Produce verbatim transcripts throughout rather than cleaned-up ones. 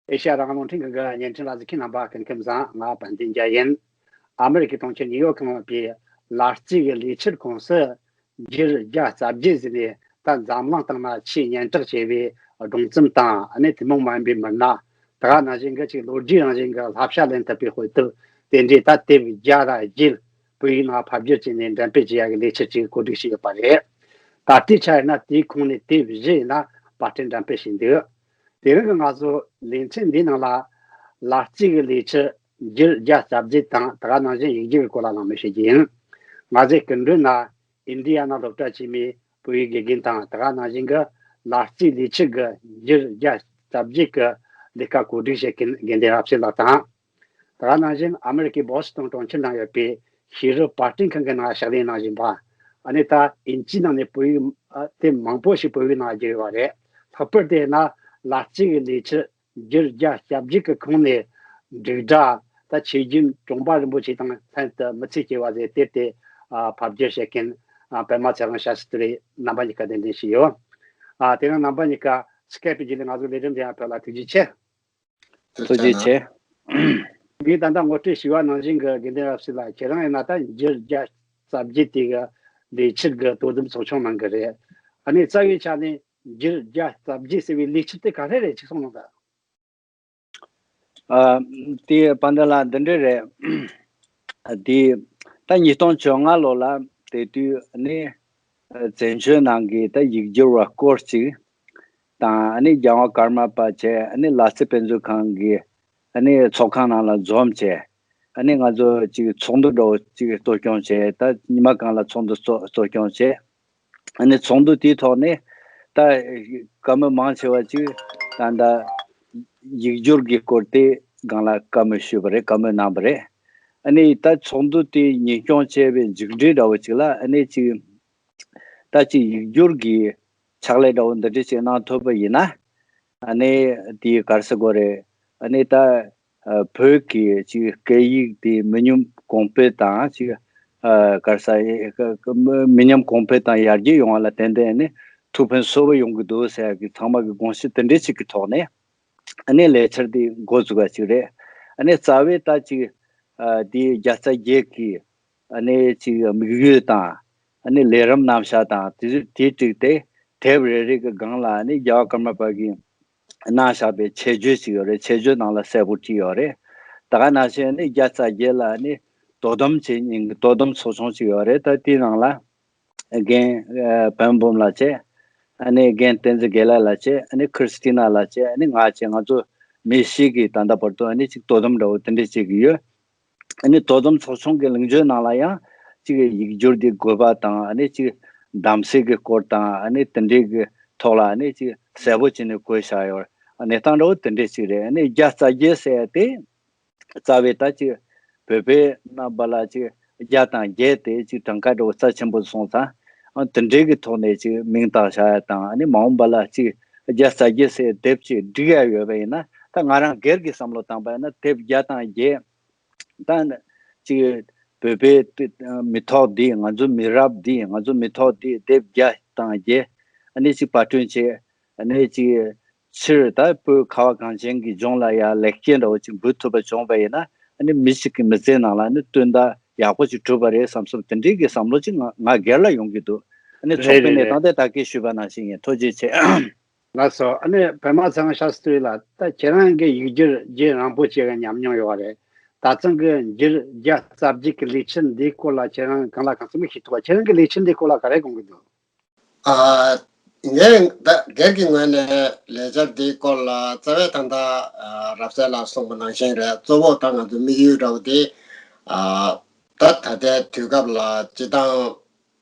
ཨེ་ཤ་ཡ་རང་དབང་རླུང་འཕྲིན་ཁང་གི་བརྙན་འཕྲིན་ལ་གཟིགས་མཁན་རྣམ་པ་སྐུ་ཁམས་བཟང་། ང་དཔལ་ལྡན་རྒྱལ་ཡིན། ཨ་མེ་རི་ཀའི་གྲོང་ཁྱེར་ནིའུ་ཡོག་གི་ལ་དྭགས་རྩིས་ཀྱི་ལས་འཆར་ཁོངས་སུ་འགྱུར་བརྒྱ་རྩ་བརྒྱད་ཟིན་ནས། ད་འཛམ་གླིང་སྟེང་ན་ཆེས་སྙན་གྲགས་ཆེ་བའི་སྒྲུང་རྩོམ་དང་། ཨ་ནི་ཐུན་མོང་མ་ཡིན་པའི་མི་སྣ། དེ་ག་ནང་བཞིན་གྱི་ཅིག་ལོ་རྒྱུས་རང་བཞིན་གྱི་བསླབ་བྱ་ལེན་ཐུབ་པའི་དཔེ་དེབ་དེ་འདྲའི་ད་དེབ་བརྒྱ་དང་བརྒྱད་བོད་ཡིག་ནང་ཕབ་བསྒྱུར་བྱས་ནས་འགྲེམས་སྤེལ་བྱེད་ཡག་གི་ལས་འཆར་ཅིག་གོ་སྒྲིག་བྱས་ཡོད་པ་རེད། ད་ལྟའི་ཆ་ཡིན་ན་དེའི་ཁོངས་ནས་དེབ་བཞི་ཡིན་ན་པར་སྐྲུན་འགྲེམས་སྤེལ་བྱས་འདུག་དེ་རིང་གི་ང་ཚོ་ལེ་ཚན་འདིའི་ནང་ལ་ལ་རྩིས་ཀྱི་ལས་འཆར་འགྱུར་བརྒྱ་རྩ་བརྒྱད་དང་དེ་ག་ནང་བཞིན་ཡིག་སྒྱུར་གྱི་སྐོར་ལ་གླེང་མོལ་བྱེད་རྒྱུ་ཡིན། ང་ཚོའི་སྐུ་མགྲོན་ན་ཨིན་ཌི་ཡ་ན་སློབ་གྲྭ་ཆེན་མོའི་བོད་ཡིག་དགེ་རྒན་དང་། དེ་ག་ནང་བཞིན་གྱི་ལ་རྩིས་ལས་འཆར་གྱི་འགྱུར་བརྒྱ་རྩ་བརྒྱད་ཀྱི་ལས་ཀ་གོ་སྒྲིག་བྱེད་མཁན་དགེ་འདུན་རབ་གསལ་ལགས་དང་། དེ་ག་ནང་བཞིན་ཨ་མེ་རི་ཀའི་བོ་སི་ཊོན་གྲོང་ཁྱེར་ནང་ཡོད་པའི་ཤེས་རིག་པར་སྐྲུན་ཁང་གི་ནང་ཕྱག་ལས་གནང་བཞིན་པ། ཨ་ནི་ད་དབྱིན་ཇིའི་ནང་ནས་བོད་ཡིག་ཨ་དེབ་མང་པོ་ཞིག་བོད་ཡིག་ནང་བསྒྱུར་ཡོད་པ་རེད། ལྷག་པར་དུ་ཡིན་ན་ལ་རྩིས་ཀྱི་ལས་འཆར་འགྱུར་བརྒྱ་རྩ་བརྒྱད་ཀྱི་ཁོངས་ནས་འབྲུག་སྒྲ་ད་ཆོས་རྒྱལ་གྲོང་པ་རིན་པོ་ཆེ་དང་ལྷན་དུ་མི་ཚེ་སྐྱེལ་བ་ཟེར་དེབ་དེ་ཨ་ཕབ་བསྒྱུར་བྱེད་མཁན་ཨ་པད་མ་ཚེ་རིང་ཞབས་སོར་རེད། རྣམ་པ་གཉིས་ཀ་གདན་འདྲེན་ཞུས་ཡོད། ཨ་དེ་རིང་རྣམ་པ་གཉིས་ཀ་སི་ཀེབ་བརྒྱུད་ནས་ང་ཚོ་ལས་རིམ་དེ་ཡང་ཕེབས་ལ་ཐུགས་རྗེ་ཆེ། ཐུགས་རྗེ་ཆེ། ངས་ད་ལྟ་ངོ་སྤྲོད་ཞུས་པ་ནང་བཞིན་གྱི་དགེ་འདུན་རབ་གསལ་ལགས་ཁྱེད་རང་ཡིན་ན་ད་འགྱུར་བརྒྱ་རྩ་བརྒྱད་དེ་གི་ལས་འཆར་གྱི་དོ་དམ་ཚོགས་ཆུང་ནང་གི་རེད། ཨ་ནི་རྩ་བའི་ཆ་ནས་འགྱུར་བརྒྱ་རྩ་བརྒྱད་ཟེར་བའི་ལས་འཆར་དེ་ག་རེ་རེད་ཅིག་གསུངས་གནང་དང་། ཨ་དེ་པ་འདི་ལ་འདི་འདྲ་རེད། དེ་ད་ཉིས་སྟོང་བཅོ་ལྔ་ལོ་ལ་དེ་དུས་ནི་བཙན་བྱོལ་ནང་གི་ད་ཡིག་སྒྱུར་བ་སྐོར་གཅིག་དང་། ཨ་ནི་རྒྱལ་བ་ཀརྨ་པ་བཅས། ཨ་ནི་ལ་རྩེ་དཔེ་མཛོད་ཁང་གི་ཨ་ནི་ཚོགས་ཁང་ནང་ལ་འཛོམས་བྱས། ཨ་ནི་ང་ཚོ་ཅིག་ཚོགས་འདུ་འདྲ་བོ་ཅིག་གཙོ་སྐྱོང་བྱས། ད་ཉི་མ་གང་ལ་ཚོགས་འདུ་གཙོ་གཙོ་སྐྱོང་བྱས། ཨ་ནི་ཚོགས་འདུ་དེའི་ཐོག་ནས་ད་བཀའ་མོལ་མང་ཆེ་བ་ཅིག་ད་ད་ཡིག་སྒྱུར་གྱི་སྐོར་དེ་སྒང་ལ་བཀའ་མོལ་ཞུས་པ་རེད། བཀའ་མོལ་གནང་བ་རེད། ཨ་ནི་ད་ཚོགས་འདུ་དེ་ཉིན་སྐྱོང་བྱས་པའི་མཇུག་འབྲས་འདྲ་བོ་ཅིག་ལ། ཨ་ནི་ཅིག་ད་ཅིག་ཡིག་སྒྱུར་གྱི་ཕྱག་ལས་འདྲ་བོ་འདི་འདྲ་ཅིག་གནང་ཐུབ་པ་ཡིན་ན། ཨ་ནི་དེ་ག་རེ་ཟེར་དགོས་རེད། ཨ་ནི་ད་ཨ་བོད་ཀྱི་ཅིག་སྐད་ཡིག་དེ་མི་ཉམས་གོང་འཕེལ་དང་། ཅིག་ཨ་ག་རེ་ཟེར་མི་མི་ཉམས་གོང་འཕེལ་དང་ཡར་རྒྱས་ཡོང་བ་ལ་ཏན་ཏན་ནི་ཐུགས་ཕན་གསོས་པ་ཡོང་གི་འདུག་ཟེར་ཡག་གི་ཚང་མ་གི་དགོངས་གཞི་དེ་འདྲ་ཅིག་གི་ཐོག་ནས། ཨ་ནི་ལས་འཆར་དེ་འགོ་བཙུགས་པ་ཅིག་རེད། ཨ་ནི་རྩ་བའི་ད་ཅིག་ཨ་དེ་བརྒྱ་རྩ་བརྒྱད་ཀྱི་ཨ་ནི་ཅིག་དམིགས་ཡུལ་དང་། ཨ་ནི་ལས་རིམ་རྣམ་གཞག་དང་དེ་དེ་བསྒྲིགས་ཏེ། དེབ་རེ་རེ་གི་སྒང་ལ་ཨ་ནི་རྒྱལ་བ་ཀརྨ་པ་གིས་གནང་བཞག་པའི་ཆེད་བརྗོད་ཅིག་ཡོད་རེད། ཆེད་བརྗོད་ནང་ལ་གསལ་པོ་བྲིས་ཡོད་རེད། ད་ག་ནང་བཞིན་ཨ་ནི་བརྒྱ་རྩ་བརྒྱད་ལ་ཨ་ནི་དོ་དམ་བྱེད་མཁན་གྱི་དོ་དམ་ཚོགས་ཆུང་ཅིག་ཡོད་རེད། ད་དེའི་ནང་ལ་རྒན་ཨ་བན་འབུམ་ལགས་བྱས། ཨ་ནི་རྒན་བསྟན་འཛིན་དགེ་ལེགས་ལགས་བྱས། ཨ་ནི་ཁྲིས་ཏི་ན་ལགས་བྱས། ཨ་ནི་ང་བྱས། ང་ཚོ་མི་བཞི་གིས་ད་ལྟ་བར་དུ་ཨ་ནི་ཅིག་དོ་དམ་འདྲ་བོ་དེ་འདྲ་བྱེད་ཀྱི་ཡོད། ཨ་ནི་དོ་དམ་ཚོགས་ཆུང་གི་ལེགས་བཅོས་ནང་ལ་ཡང་ཅིག་ཡིག་སྒྱུར་གྱི་དགོས་པ་དང་། ཨ་ནི་ཅིག་གདམ་གསེས་ཀྱི་སྐོར་དང་། ཨ་ནི་དེ་འདྲའི་གི་ཐོག་ལ་ཨ་ནི་ཅིག་གསལ་པོ་བྱས་ནས་བཀོད་བཞག་ཡོད། གནས་སྟངས་འདྲ་བོ་དེ་འདྲ་ཅིག་རེད། ཨ་ནི་བརྒྱ་རྩ་བརྒྱད་ཟེར་ཡ་དེ་རྩ་བའི་ད་ཅིག་བོད་པའི་རྣམ་པ་ལ་ཅིག་བརྒྱ་དང་བརྒྱད་དེ་ཅིག་གྲངས་ཀ་འདྲ་བོ་རྩ་ཆེན་པོ་སོང་ཙང་། ཨ་དེ་འདྲའི་གི་ཐོག་ནས་ཅིག་མིང་བཏགས་བཞག་ཡ་དང་། ཨ་ནི་མ་འོངས་པ་ལ་ཅིག་བརྒྱ་རྩ་བརྒྱད་ཟེར་དེབ་ཅིག་སྒྲིག་ཡ་ཡོད་པ་ཡིན་ན། ད་ང་རང་སྒེར་གྱི་བསམ་བློ་བཏང་པ་ཡིན་ན། དེབ་བརྒྱ་དང་བརྒྱད། ད་ཅིག་བོད་པའི་མི་ཐོག་འདི། ང་ཚོ་མི་རབས་འདི། ང་ཚོ་མི་ཐོག་འདི་དེབ་བརྒྱ་དང་བརྒྱད་ཨ་ནི་ཅིག་པར་སྐྲུན་བྱས། ཨ་ནི་ཅིག་ཕྱིར་ད་བོད་ཁ་བ་གངས་ཅན་གྱི་ལྗོངས་ལ་ཡང་ལེགས་སྐྱེས་འདྲ་བོ་ཅིག་འབུལ་ཐུབ་པ་བྱུང་བ་ཡིན་ན། ཨ་ནི་མི་གཅིག་གི་མི་ཚེའི་ནང་ལ་ནི་བསྟུན་ད་ཡག་པོ་ཅིག་གྲུབ་པ་རེད་བསམ་བསམ་དེ་འདྲའི་གི་བསམ་བློ་ཅིག་ང་ང་སྒེར་ལ་ཡོང་གི་འདུག་ཨ་ནི་རེད་ཚོགས་པའི་རེད་གནས་རེད། སྟངས་དེ་ད་གིན་ཞུས་པ་ནང་བཞིན་ཡིན། ཐུགས་རྗེ་ཆེ། ལགས་སོ། ཨ་ནི་པད་མ་ཚེ་རིང་ཞབས་སོར་ལགས། ད་ཁྱེད་རང་གི་ཡིག་སྒྱུར་རྒྱུན་རིང་པོ་ཅིག་གི་ཉམས་མྱོང་ཡོད་རེད། ད་ཐེངས་ཀྱི་འགྱུར་བརྒྱ་རྩ་བརྒྱད་ཀྱི་ལས་འཆར་འདིའི་སྐོར་ལ་ཁྱེད་རང་གང་ལ་གང་འཚམ་ཤེས་ཐུབ་པ། ཁྱེད་རང་གི་ལས་འཆར་འདིའི་སྐོར་ལ་ག་རེ་དགོངས་ཀྱི་འདུག་ཨ། ངས་ད་སྒེར་གྱི་ངོས་ནས་ལས་འཆར་འདིའི་སྐོར་ལ་རྩ་བའི་ད་ལྟ་ཨ་རབ་གསལ་ལགས་གསུངས་པ་ནང་བཞིན་རེད། གཙོ་བོ་ད་ང་ཚོ་དམིགས་ཡུལ་འདྲ་བོ་དེ་ཨ་ད་ད་ལྟའི་དུས་སྐབས་ལ་སྤྱི་བཏང་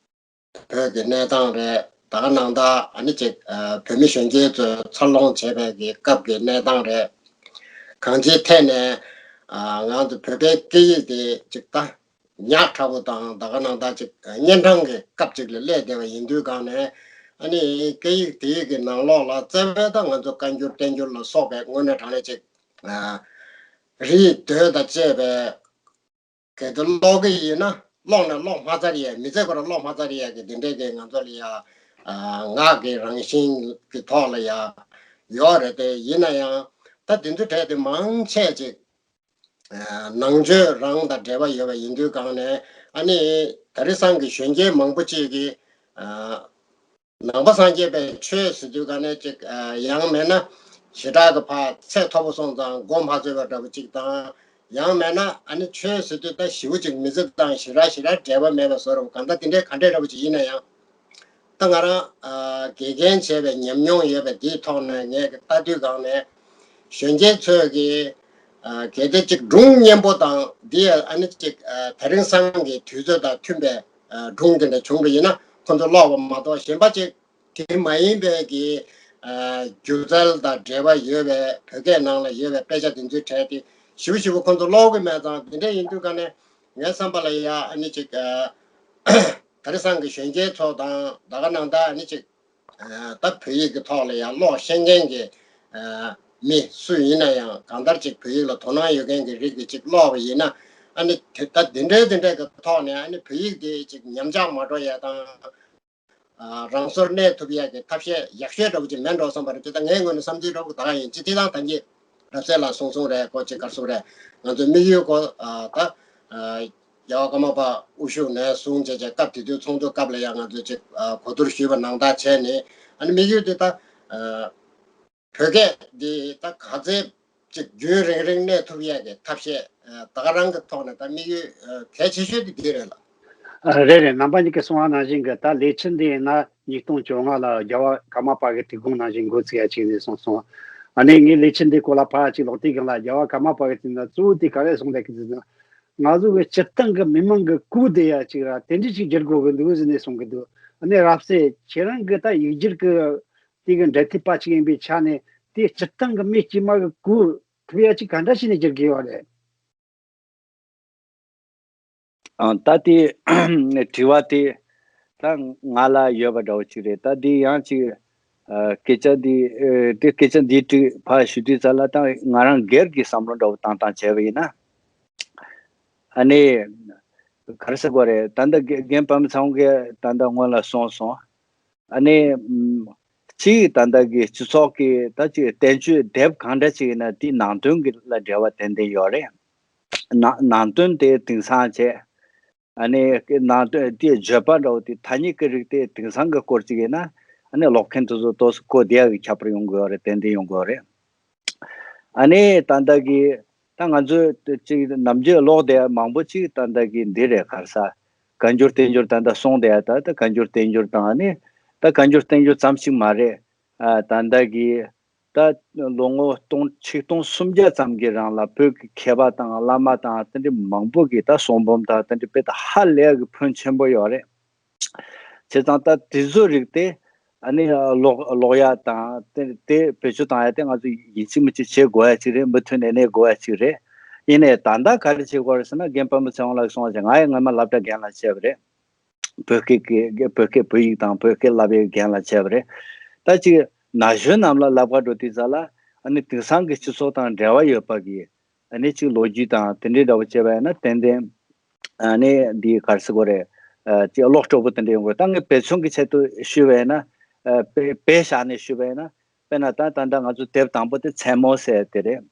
བོད་ཀྱི་གནས་སྟངས་རེད། ད་ག་ནང་ད་ཨ་ནི་ཅིག་ཨ་བོད་མི་གཞོན་སྐྱེས་ཚོས་འཚར་ལོངས་བྱེད་པའི་གི་སྐབས་ཀྱི་གནས་སྟངས་རེད། གང་ཅིའི་ཐད་ནས་ཨ་ང་ཚོ་བོད་པའི་སྐད་ཡིག་དེ་ཅིག་ད་ཉག་ཕྲ་བོ་དང་། ད་ག་ནང་ད་ཅིག་གཉན་འཕྲང་གི་སྐབས་ཅིག་ལ་སླེབས་བསྡད་པ་ཡིན་དུས་སྒང་ནས། ཨ་ནི་སྐད་ཡིག་དེའི་གི་ནང་ལོགས་ལ་རྩ་བའི་ད་ང་ཚོ་བཀའ་འགྱུར་བསྟན་འགྱུར་ལ་སོགས་པའི་དངོས་གནས་དྲང་གནས་ཅིག་ཨ་རིའི་མདོ་དང་བཅས་པའི་གལ་ཏེ་ཀློག་གི་ཡིན་ན་ཀློག་ནས་ཀློག་མ་ཚར་ཡས། མི་ཚེ་ཁོ་རང་ཀློག་མ་ཚར་ཡས་ཀྱི་དེ་འདྲའི་གི་ང་ཚོ་ལ་ཡ་ཨ་ངག་གི་རང་བཞིན་གྱི་ཐོག་ལ་ཡ་ཡོད་རེད་དེ། ཡིན་ན་ཡང་ ད་དེ་ཚོའི་གྲས་དེ་མང་ཆེ་ཅིག་ཨ་ནང་ཆོས་རང་དང་འབྲེལ་བ་ཡོད་པ་ཡིན་དུས་སྒང་ནས། ཨ་ནི་དེང་སང་གི་གཞོན་སྐྱེས་མང་པོ་ཅིག་གིས་ཨ་ནང་པ་སངས་རྒྱས་པའི་ཆོས་ཟེར་དུས་སྒང་ནས་ཅིག་ཨ་ཡང་མེད་ན་ཞེ་དྲག་གི་ཕར་ཚད་མཐོ་པོ་སོང་ཙང་མགོ་མ་ཚོས་པ་འདྲ་པོ་ཅིག་དང་། ཡང་མེད་ན་ཨ་ནི་ཆོས་ཟེར་དུས་ད་ཞེ་པོ་ཅིག་མི་ཚེ་དང་ཞེ་དྲག་ཞེ་དྲག་འབྲེལ་བ་མེད་པ་བཟོ་འདྲ་པོ། གང་ལྟར་དེ་འདྲའི་ག་འདྲས་འདྲ་པོ་ཅིག་ཡིན་ན་ཡང་། ད་ང་རང་ཨ་དགེ་རྒན་བྱས་པའི་ཉམས་མྱོང་ཡོད་པའི་འདིའི་ཐོག་ནས་ངས་ཀྱི་ལྟ་དུས་སྒང་ནས། གཞོན་སྐྱེས་ཚོས་ཀྱི་ཨ་གལ་ཏེ་ཅིག་སྒྲུང་སྙན་པོ་དང་འདི་ཨ་ནི་ཅིག་ཨ་དེང་སང་གི་དུས་ཚོད་དང་མཐུན་པའི་ཨ་སྒྲུང་དེ་འདྲ་བྱུང་བ་ཡིན་ན་ཁོ་ཚོ་ཀློག་པ་མ་གཏོགས་གཞན་པ་ཅིག་དེ་མ་ཡིན་པའི་གི་ཨ་སྒྱུ་རྩལ་དང་འབྲེལ་བ་ཡོད་པའི་བོད་སྐད་ནང་ལ་ཡོད་པའི་དཔེ་ཆ་དེ་ཚོའི་གྲས་དེ་ཞེ་པོ་ཞེ་པོ་ཁོ་ཚོ་ཀློག་གི་མེད་ཙང་། དེ་འདྲ་ཡིན་དུས་སྒང་ནས་ངའི་བསམ་པ་ལ་ཡ་ཨ་ནི་ཅིག་ཨ་དེང་སང་གི་གཞོན་སྐྱེས་ཚོ་དང་ད་ག་ནང་ད་ཨ་ནི་ཅིག་ཨ་ད་བོད་ཡིག་གི་ཐོག་ལ་ཡང་ཀློག་ཤེས་མཁན་གྱི་ཨ་མི་སུ་ཡིན་ན་ཡང་། གང་ལྟར་ཅིག་བོད་ཡིག་ལ་དོ་སྣང་ཡོད་མཁན་གྱི་རིགས་ཀྱིས་ཅིག་ཀློག་པ་ཡིན་ན། ཨ་ནི་དེ་ད་འདི་འདྲའི་འདི་འདྲའི་གི་ཐོག་ནས་ཨ་ནི་བོད་ཡིག་དེ་ཅིག་ཉམས་ཆག་མ་འགྲོ་ཡ་དང་། ཨ་རང་སོར་གནས་ཐུབ་ཡ་གི་ཐབས་ཤེས་ཡག་ཤོས་འདྲ་པོ་ཅིག་མེད་འགྲོ་བསམ་པ་རེད། དེ་ད་ངའི་ངོས་ནས་བསམ་ཚུལ་འདྲ་པོ་ད་ག་ཡིན། ཅི་དེ་དང་ད་གིན་རབ་གསལ་ལགས་གསུངས་སོང་རེད། ཁོ་ཅིག་ག་རེ་གསུངས་རེད། ང་ཚོའི་དམིགས་ཡུལ་ཁོ་ཨ་ད་ཨ་རྒྱལ་བ་ཀརྨ་པ་དབུ་བཞུགས་ནས་བཟུང་བྱས་བྱས་སྐབས་དེ་དུས་ཚོགས་འདུ་སྐབས་ལ་ཡང་ང་ཚོས་ཅིག་ཨ་གོ་བསྡུར་ཞུས་པ་ནང་ལྟར་བྱས་ནས། ཨ་ནི་དམིགས་ཡུལ་དེ་ད་ཨ་བོད་སྐད་འདི་ད་ག་ཚད་ཅིག་རྒྱུན་རིང་རིང་གནས་ཐུབ་ཡས་ཀྱི་ཐབས་ཤེས་ཨ་ད་ག་རང་གི་ཐོག་ནས་ད་དམིགས་ཡུལ་ཨ་གལ་ཆེ་ཤོས་དེ་འདི་རེད་ལགས། ཨ་རེད་རེད། རྣམ་པ་གཉིས་ཀྱིས་གསུངས་པ་ནང་བཞིན་གྱི་ད་ལས་ཚུལ་འདི་ཡིན་ན་ཉིས་སྟོང་བཅོ་ལྔ་ལ་རྒྱལ་བ་ཀརྨ་པ་གི་དུས་འཁོར་ནང་བཞིན་འགོ་ཚུགས་ཡ་ཅིག་རེད་གསུངས་སོང་། ཨ་ནི་ངས་ལས་ཚུལ་འདི་སྐོར་ལ་ཕར་ཅིག་ཀློག་དུས་སྒང་ལ་རྒྱལ་བ་ཀརྨ་པ་གི་དུས་ན་གཙོ་བོ་དེ་ག་རེ་གསུངས་བསྡད་ཀྱི་འདུག་ཟེར་ན། ང་ཚོ་གི་སྤྱིར་བཏང་གི་མི་མང་གི་སྐུ་བདེ་ཡ་ཅིག་ར་དེ་འདྲ་ཅིག་བསྒྱུར་དགོས་ཀྱི་འདུག་ཟེར་ནས་གསུང་གི་འདུག་ཨ་ནི་རབ་གསལ་ཁྱེད་རང་གི་ད་ཡིག་སྒྱུར་གི་དེ་གི་འབྲེལ་མཐུད་པ་ཅིག་ཡིན་པའི་ཆ་ནས་དེ་སྤྱིར་བཏང་གི་མི་དཀྱུས་མ་གི་སྐུ་ཐུབ་ཡ་ཅིག་ག་འདྲ་བྱས་ནས་བསྒྱུར་གི་ཡོད་རེད། ཨང་། ད་དེ་དྲི་བ་དེ་ད་ང་ལ་ཡོད་པ་འདྲ་བོ་ཅིག་རེད། ད་དེ་ཡང་ཅིག་ཨ་སྐད་ཆ་འདི་ཨ་དེ་སྐད་ཆ་འདི་དྲི་ཕར་ཞུ་དུས་ཙ་ལ་ད་ང་རང་སྒེར་གྱི་བསམ་བློ་འདྲ་བོ་བཏང་སྟངས་བྱས་པ་ཡིན་ན། ཨ་ནི་ག་རེ་ཟེར་དགོས་རེད། ད་ལྟ་རྒན་རྒན་པདྨ་ཚེ་དབང་གིས་ད་ལྟ་སྔོན་ལ་གསུངས་སོང་། ཨ་ནི་ཨམ་གཅིག་ད་ལྟ་གི་སྤྱི་ཚོགས་ཀྱི་ད་ཅིག་བསྟན་བཅོས་དེབ་གང་འདྲ་ཅིག་ཡིན་ན་དེའི་ནང་དོན་གྱི་ལ་འབྲེལ་བ་ཏན་ཏན་ཡོད་རེད། ནང་ནང་དོན་དེ་དེང་སང་བྱས། ཨ་ནི་ནང་དོན་དེའི་བརྗོད་པ་འདྲ་བོ་དེ་ཐ་སྙད་ཀྱི་རིགས་དེ་དེང་སང་གི་སྐོར་ཅིག་ཡིན་ན། ཨ་ནི་ཀློག་མཁན་དེ་ཚོ་ཏོག་ཙམ་གོ་བདེ་ཡག་གི་ཁྱད་པར་ཡོང་གི་ཡོད་རེད། ཏན་ཏན་ཡོང་གི་ཡོད་རེད། ཨ་ནི་ད་ལྟ་གི་ད་ང་ཚོས་ཅིག་ནམ་རྒྱུན་ཀློག་བསྡད་མང་པོ་ཅིག་ད་ལྟ་གི་འདི་རེད། ག་རེ་ཟ། བཀའ་འགྱུར་བསྟན་འགྱུར་ད་ལྟ་གསུངས་བསྡད་ཡ། ད་ད་བཀའ་འགྱུར་བསྟན་འགྱུར་དང་། ཨ་ནི་ད་བཀའ་འགྱུར་བསྟན་འགྱུར་ཙམ་ཞིག་མ་རེད། ཨ་ད་ལྟ་གི་ད་ལོ་ངོ་སྟོང་ཆིག་སྟོང་སུམ་བརྒྱ་ཙམ་གྱི་རིང་ལ་བོད་ཀྱི་མཁས་པ་དང་བླ་མ་དང་དེ་འདྲ་མང་པོ་གིས་ད་གསུང་འབུམ་དང་དེ་འདྲ་དཔེ་ད་ཧ་ལས་ཀྱི་ཕོན་ཆེན་པོ་ཡོད་རེད། བྱས་ཙང་ད་དེ་ཚོའི་རིགས་དེ་ཨ་ནི་ཀློག་ཀློག་ཡ་དང་དེ་དེ་བེད་སྤྱོད་བཏང་ཡ་དེ་ང་ཚོ་ཡིན་གཅིག་མིན་གཅིག་བྱེད་དགོས་ཡ་ཅིག་རེད། མུ་མཐུད་ནས་གནས་དགོས་ཡ་ཅིག་རེད། ཡིན་ནའི་ད་ལྟ་ག་རེ་བྱེད་དགོས་རེད་ཟེར་ན། རྒན་པདྨ་ཚེ་དབང་ལགས་གསུངས་པ་བྱས། ང་ཡང་སྔོན་མ་སློབ་གྲྭ་རྒན་ལགས་བྱས་པ་རེད། བོད་སྐད་ཀྱི་བོད་སྐད་བོད་ཡིག་དང་བོད་སྐད་བསླབ་པའི་རྒན་ལགས་བྱས་པ་རེད། ད་ཅིག་ན་གཞོན་རྣམས་ལ་བསླབ་ག་འགྲོ་དུས་ཙ་ལ། ཨ་ནི་དེང་སང་གི་སྤྱི་ཚོགས་དང་འབྲེལ་བ་ཡོད་པ་གི་ཨ་ནི་ཅིག་ལོ་རྒྱུས་དང་དེ་འདྲའི་འདྲ་བོ་བྱས་པ་ཡིན་ན་ཏན་ཏན་ཨ་ནི་འདི་ག་རེ་ཟེར་དགོས་རེད། ཨ་ཅིག་ཀློག་སྤྲོ་པོ་དེ་འདྲ་ཡོང་གི་རེད། ད་ངས་དཔེ་མཚོན་གྱི་ཆེད་དུ་ཞུས་པ་ཡིན་ན། ཨ་དཔེ་དཔེ་བཞག་ནས་ཞུས་པ་ཡིན་ན། དཔེར་ན་ད་ད་ལྟ་ང་ཚོ་དེབ་དང་པོ་དེ་མཚན་མོ་ཟེར་དེ་རེད།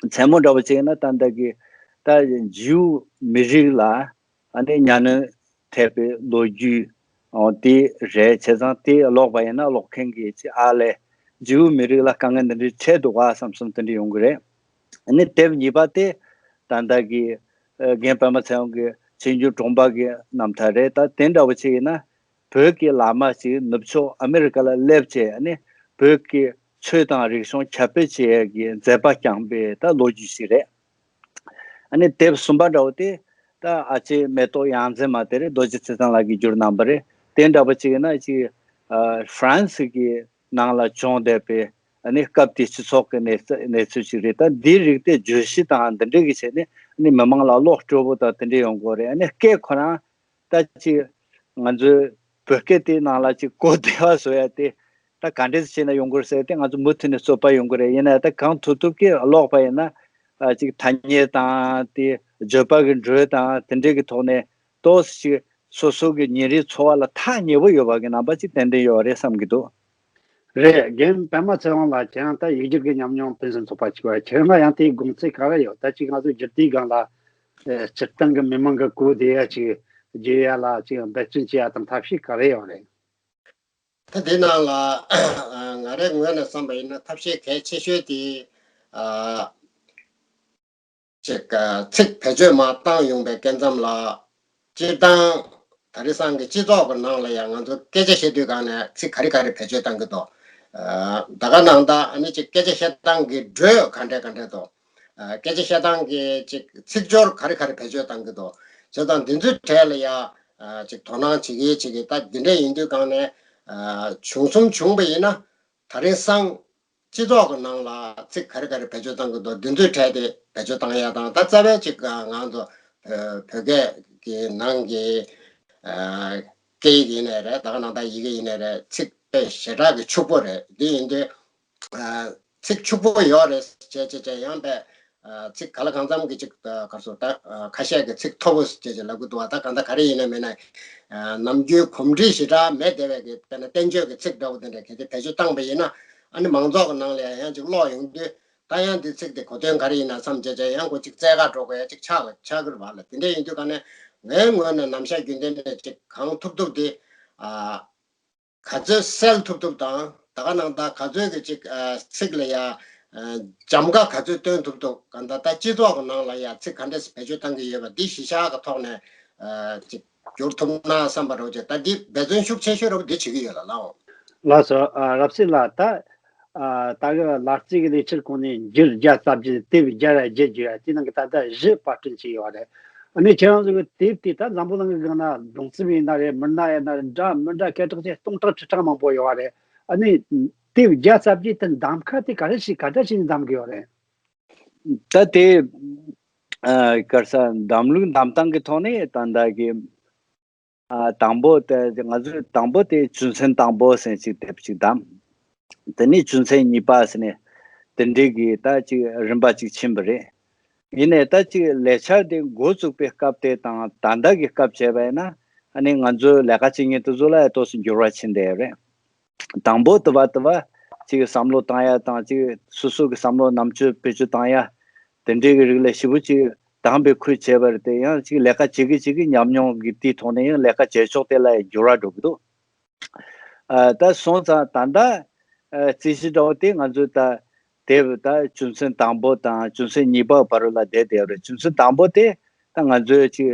མཚན་མོ་འདྲ་བོ་ཅིག་ཡིན་ན་ད་ལྟ་གི་ད་ཇིའུ་མི་རིགས་ལ་ཨ་ནི་གཉའ་གནོན་ཐེབས་པའི་ལོ་རྒྱུས་འོ་དེ་རེད། བྱས་ཙང་དེ་ཀློག་པ་ཡིན་ན་ཀློག་མཁན་གྱིས་ཅིག་ཨ་ལས་ཇིའུ་མི་རིགས་ལ་དཀའ་ངལ་འདི་འདྲ་འཕྲད་འདུག་ག་བསམ་བསམ་དེ་འདྲ་ཡོང་གི་རེད། ཨ་ནི་དེབ་གཉིས་པ་དེ་ད་ལྟ་གི་ཨ་རྒན་པདྨ་ཚེ་དབང་གི་ཆོས་འབྱུང་གྲོང་པ་གི་རྣམ་ཐར་རེད། ད་དེ་འདྲ་བོ་ཅིག་ཡིན་ན། བོད་ཀྱི་བླ་མ་ཞིག་ནུབ་ཕྱོགས་ཨ་མེ་རི་ཀ་ལ་སླེབས་བྱས། ཨ་ནི་བོད་ཀྱི་ཆོས་དང་རིག་གཞུང་ཁྱབ་སྤེལ་བྱེད་ཡས་ཀྱི་མཛད་པ་བསྐྱངས་པའི་ད་ལོ་རྒྱུས་ཤིག་རེད། ཨ་ནི་དེབ་གསུམ་པ་འདྲ་བོ་དེ་ད་ཨ་ཅེ་མེ་ཏོག་ཡང་རྩེ་མ་དེ་རེད། རྡོ་རྗེ་ཚེ་བརྟན་ལགས་ཀྱིས་བསྒྱུར་གནང་པ་རེད། དེ་འདྲ་བོ་ཅིག་ཡིན་ན་ཅིག་ཨ་ཧྥ་རན་སི་གི་ནང་ལ་བྱུང་བསྡད་པའི་ཨ་ནི་སྐབས་དེའི་སྤྱི་ཚོགས་ཀྱི་གནས་ཚུལ་གནས་ཚུལ་ཅིག་རེད། ད་འདིའི་རིགས་དེ་བརྗོད་གཞི་དང་འདི་འདྲ་གི་བྱས་ནས་ཨ་ནི་མི་མང་ལ་ཀློག་སྤྲོ་པོ་དང་དེ་འདྲ་ཡོང་དགོས་རེད། ཨ་ནི་སྐད་ཁོ་རང་ད་ཅིག་ང་ཚོའི་བོད་སྐད་དེའི་ནང་ལ་ཅིག་གོ་བདེ་བ་བཟོ་ཡ་དེ་ད་ག་འདྲས་བྱས་ན་ཡོང་དགོས་ཟེར་དེ་ང་ཚོ་མུ་མཐུད་ནས་རྩོད་པ་ཡོང་གི་རེད། ཡིན་ན་ད་གང་ཐུབ་ཐུབ་ཀྱིས་ཀློག་པ་ཡིན་ན་ཨ་ཅིག་ཐ་སྙད་དང་དེ་བརྗོད་པ་གི་འགྲོས་དང་དེ་འདྲས་ཀྱི་ཐོག་ནས་ཏོག་ཙམ་ཅིག་སོ་སོ་གི་ཉིན་རེའི་འཚོ་བ་ལ་ཐག་ཉེ་པོ་ཡོད་པ་གི་རྣམ་པ་ཅིག་ཏན་ཏན་ཡོད་རེད་བསམ་གྱི་འདུག་རེད། རྒན་པད་མ་ཚེ་དབང་ལགས་ཀྱང་ད་ཡིག་སྒྱུར་གྱི་ཉམས་མྱོང་ཕུན་སུམ་ཚོགས་པ་ཅིག་ཡོད། ཁྱེད་རང་ལ་ཡང་དེའི་དགོངས་ཚུལ་ག་རེ་ཡོད། ད་ཅིག་ང་ཚོ་སྒྱུར་དུས་སྒང་ལ་ཨེ་སྤྱིར་བཏང་གི་མི་མང་གི་གོ་བདེ་ཡ་ཅིག་བརྗོད་ཡ་ལ་ཅིག་འབད་བརྩོན་བྱེད་ཡ་དང་ཐབས་ཤེས་ག་རེ་ཡོད་རེད། ད་དེ་ནང་ལ་ང་རའི་ངོས་ནས་བསམ་པ་ཡིན་ན་ཐབས་ཤེས་གལ་ཆེ་ཤོས་དེ་ཨ། ཅིག་ཚིག་བེད་སྤྱོད་མ་བཏང་ཡོང་པའི་སྐབས་མཚམས་ལ། སྤྱིར་བཏང་ད་རེས་སང་གི་སྤྱི་ཚོགས་ཀྱི་ནང་ལ་ཡང་ང་ཚོ་སྐད་ཆ་བཤད་དུས་སྒང་ནས་ཚིག་ག་རེ་ག་རེ་བེད་སྤྱོད་བཏང་གི་འདུག་ད་ག་ནང་ད་ཨ་ནི་ཅིག་སྐད་ཆ་བཤད་སྟངས་ཀྱི་འགྲོས་ག་འདྲ་ག་འདྲ་འདུག་སྐད་ཆ་བཤད་སྟངས་ཀྱི་ཅིག་ཚིག་སྦྱོར་ག་རེ་ག་རེ་བེད་སྤྱོད་བཏང་གི་འདུག་བྱས་ཙང་འདི་ཚོའི་གྲས་ལ་ཡང་ཅིག་དོ་སྣང་བྱེད་ཀྱི་བྱེད་ཀྱི་ད་འདི་འདྲ་ཡིན་དུས་སྒང་ནས་བྱུང་གསུམ་བྱུང་པ་ཡིན་ན། ད་རེས་སང་སྤྱི་ཚོགས་ཀྱི་ནང་ལ་ཚིག་ག་རེ་ག་རེ་བེད་སྤྱོད་བཏང་གི་འདུག་འདི་ཚོའི་གྲས་དེ་བེད་སྤྱོད་བཏང་ཡ་དང་ད་རྩ་བའི་ཅིག་ང་ཚོ་བོད་སྐད་ཀྱི་ནང་གི་སྐད་ཡིག་ཡིན་ནའི་རེད། ད་ག་ནང་ད་ཡི་གེ་ཡིན་ནའི་རེད། ཚིག་དཔེ་ཞེ་དྲག་གི་ཕྱུག་པོ་རེད། འདི་ཡིན་དུས་ཚིག་ཕྱུག་པོ་ཡོད་རེད་ཅེས་ཅེས་ཅེས་ཡང་པས། ཚིག་ག་ལ་གང་འཚམ་གྱི་ཅིག་ག་རེ་ཟེར་ད་ཁ་ཤས་ཀྱི་ཚིག་མཐོ་པོ་ཅེས་ཅེས་ལབ་ཀྱི་འདུག་བ། ད་གང་ལྟར་ག་རེ་ཡིན་ན་མིན་ན་ནམ་རྒྱུན་གོམས་འདྲིས་ཞེ་དྲག་མེད་བསྡད་པའི་གི་དཔེར་ན་བསྟན་བཅོས་ཀྱི་ཚིག་འདྲ་བོ་དེ་འདྲ་གལ་ཏེ་བེད་སྤྱོད་བཏང་པ་ཡིན་ན་ཨ་ནི་མང་ཚོགས་ཀྱི་ནང་ལ་ཡང་ཅིག་ཀློག་ཡོང་དུས་ད་ཡང་འདི་ཚིག་དེ་གོ་དོན་ག་རེ་ཡིན་ན་བསམ་བྱས་བྱས་ཡང་ཁོ་ཅིག་བཙལ་ག་འགྲོ་དགོས་ཡ་ཅིག་ཆགས་ཆགས་ཀྱི་རེད་བ་ལ། དེ་འདྲ་ཡིན་དུས་ག་ནས་ངའི་ངོས་ནས་ནམ་ཞག་རྒྱུན་ལྡན་ནས་ཅིག་གང་ཐུབ་ཐུབ་དེ་ཨ། ག་ཚོད་གསལ་ཐུབ་ཐུབ་དང་ད་ག་ནང་ད་ག་ཚོད་ཀྱི་ཅིག་ཚིག་ལ་ཡ་འཇམ་ཀ་ག་ཚོད་སྟོན་ཐུབ་ཐུབ་གང་ལྟར་ད་སྤྱི་ཚོགས་ཀྱི་ནང་ལ་ཡ་ཚིག་ག་འདྲས་བེད་སྤྱོད་བཏང་གི་ཡོད་པ་འདི་གཞི་བཞག་གི་ཐོག་ནས་ཅིག་བསྒྱུར་ཐུབ་ན་བསམ་པ་རོགས་ཅེས་ད་འདི་འབད་བརྩོན་ཤུགས་ཆེ་ཤོས་རོགས་འདི་བྱེད་ཀྱི་ཡོད་ལ་ལའོ། ལགས་སོ། ཨ། རབ་གསལ་ལགས། ད་ཨ་ད་གི་ལག་རྩལ་གྱི་ལས་འཆར་ཁོངས་ནས་འགྱུར་བརྒྱ་རྩ་བརྒྱད་དེབ་བརྒྱ་ར་བརྒྱད་བརྒྱུད་ཡ་དེ་ནང་གི་ད་ལྟ་བཞི་པར་སྐྲུན་བྱས་ཡོད་རེད། ཨ་ནི་ཁྱེད་རང་ཚོ་གི་དེབ་དེ་ད་འཛམ་བུ་གླིང་གི་སྒང་ན་གདུང་རྩུབ་ཡིན་ན་རེད། མི་སྣ་ཡིན་ན་རེད། འདྲ་མི་འདྲ་སྐད་གྲགས་ཅན་སྟོང་ཕྲག་ཁྲི་ཕྲག་མང་པོ་ཡོད་རེད། ཨ་ནི་དེབ་བརྒྱ་རྩ་བརྒྱད་དེ་འདམ་ཁ་དེ་ག་རེ་ཞིག་ག་འདྲ་ཞིག་ནས་འདམ་གི་ཡོད་རེད། ད་དེ་ཨ་ག་རེ་ཟེར་འདམ་ལུགས་འདམ་སྟངས་ཀྱི་ཐོག་ནས་ད་ལྟ་གི་ཨ་དང་པོ་དེ་ང་ཚོས་དང་པོ་དེ་རྒྱུ་མཚན་དང་པོ་ཟེར་ཅིག་དེབ་ཅིག་བདམས། དེ་ནས་རྒྱུ་མཚན་གཉིས་པ་ཟེར་ནས་དེ་འདྲའི་གི་ད་ཅིག་རིམ་པ་ཅིག་ཕྱིན་པ་རེད། ཡིན་ནའི་ད་ཅིག་ལས་འཆར་དེ་འགོ་བཙུགས་པའི་སྐབས་དེ་དང་ད་ལྟ་གི་སྐབས་བྱས་པ་ཡིན་ན་ཨ་ནི་ང་ཚོའི་ལས་ཀ་བྱེད་མཁན་དེ་ཚོ་ལ་ཏོག་ཙམ་འགྱུར་བ་ཕྱིན་བསྡད་ཡོད་རེད། དང་པོ་དུ་བ་དུ་བ་ཅིག་བསམ་བློ་བཏང་ཡ་དང་ཅིག་སོ་སོ་གི་བསམ་བློ་རྣམ་དཔྱོད་བེད་སྤྱོད་བཏང་ཡ་དེ་འདྲའི་གི་རིགས་ལ་ཞེ་པོ་ཅིག་དང་བའི་ཁུལ་བྱས་པ་རེད་དེ། ཡང་ཅིག་ལས་ཀ་བྱེད་ཀྱི་བྱེད་ཀྱི་ཉམས་མྱོང་གི་དེའི་ཐོག་ནས་ཡང་ལས་ཀ་བྱེད་ཕྱོགས་དེ་ལ་འགྱུར་བ་འགྲོ་གི་འདུག་ཨ་ད་སོང་ཙང་ད་ལྟ་ཨ་རྩིས་གཞི་འདྲ་བོ་དེ་ང་ཚོས་ད་དེབ་ད་རྒྱུ་མཚན་དང་པོ་དང་རྒྱུ་མཚན་གཉིས་པ་བར་ལ་བསྡད་བསྡད་ཡོད་རེད། རྒྱུ་མཚན་དང་པོ་དེ་ད་ང་ཚོས་ཅིག་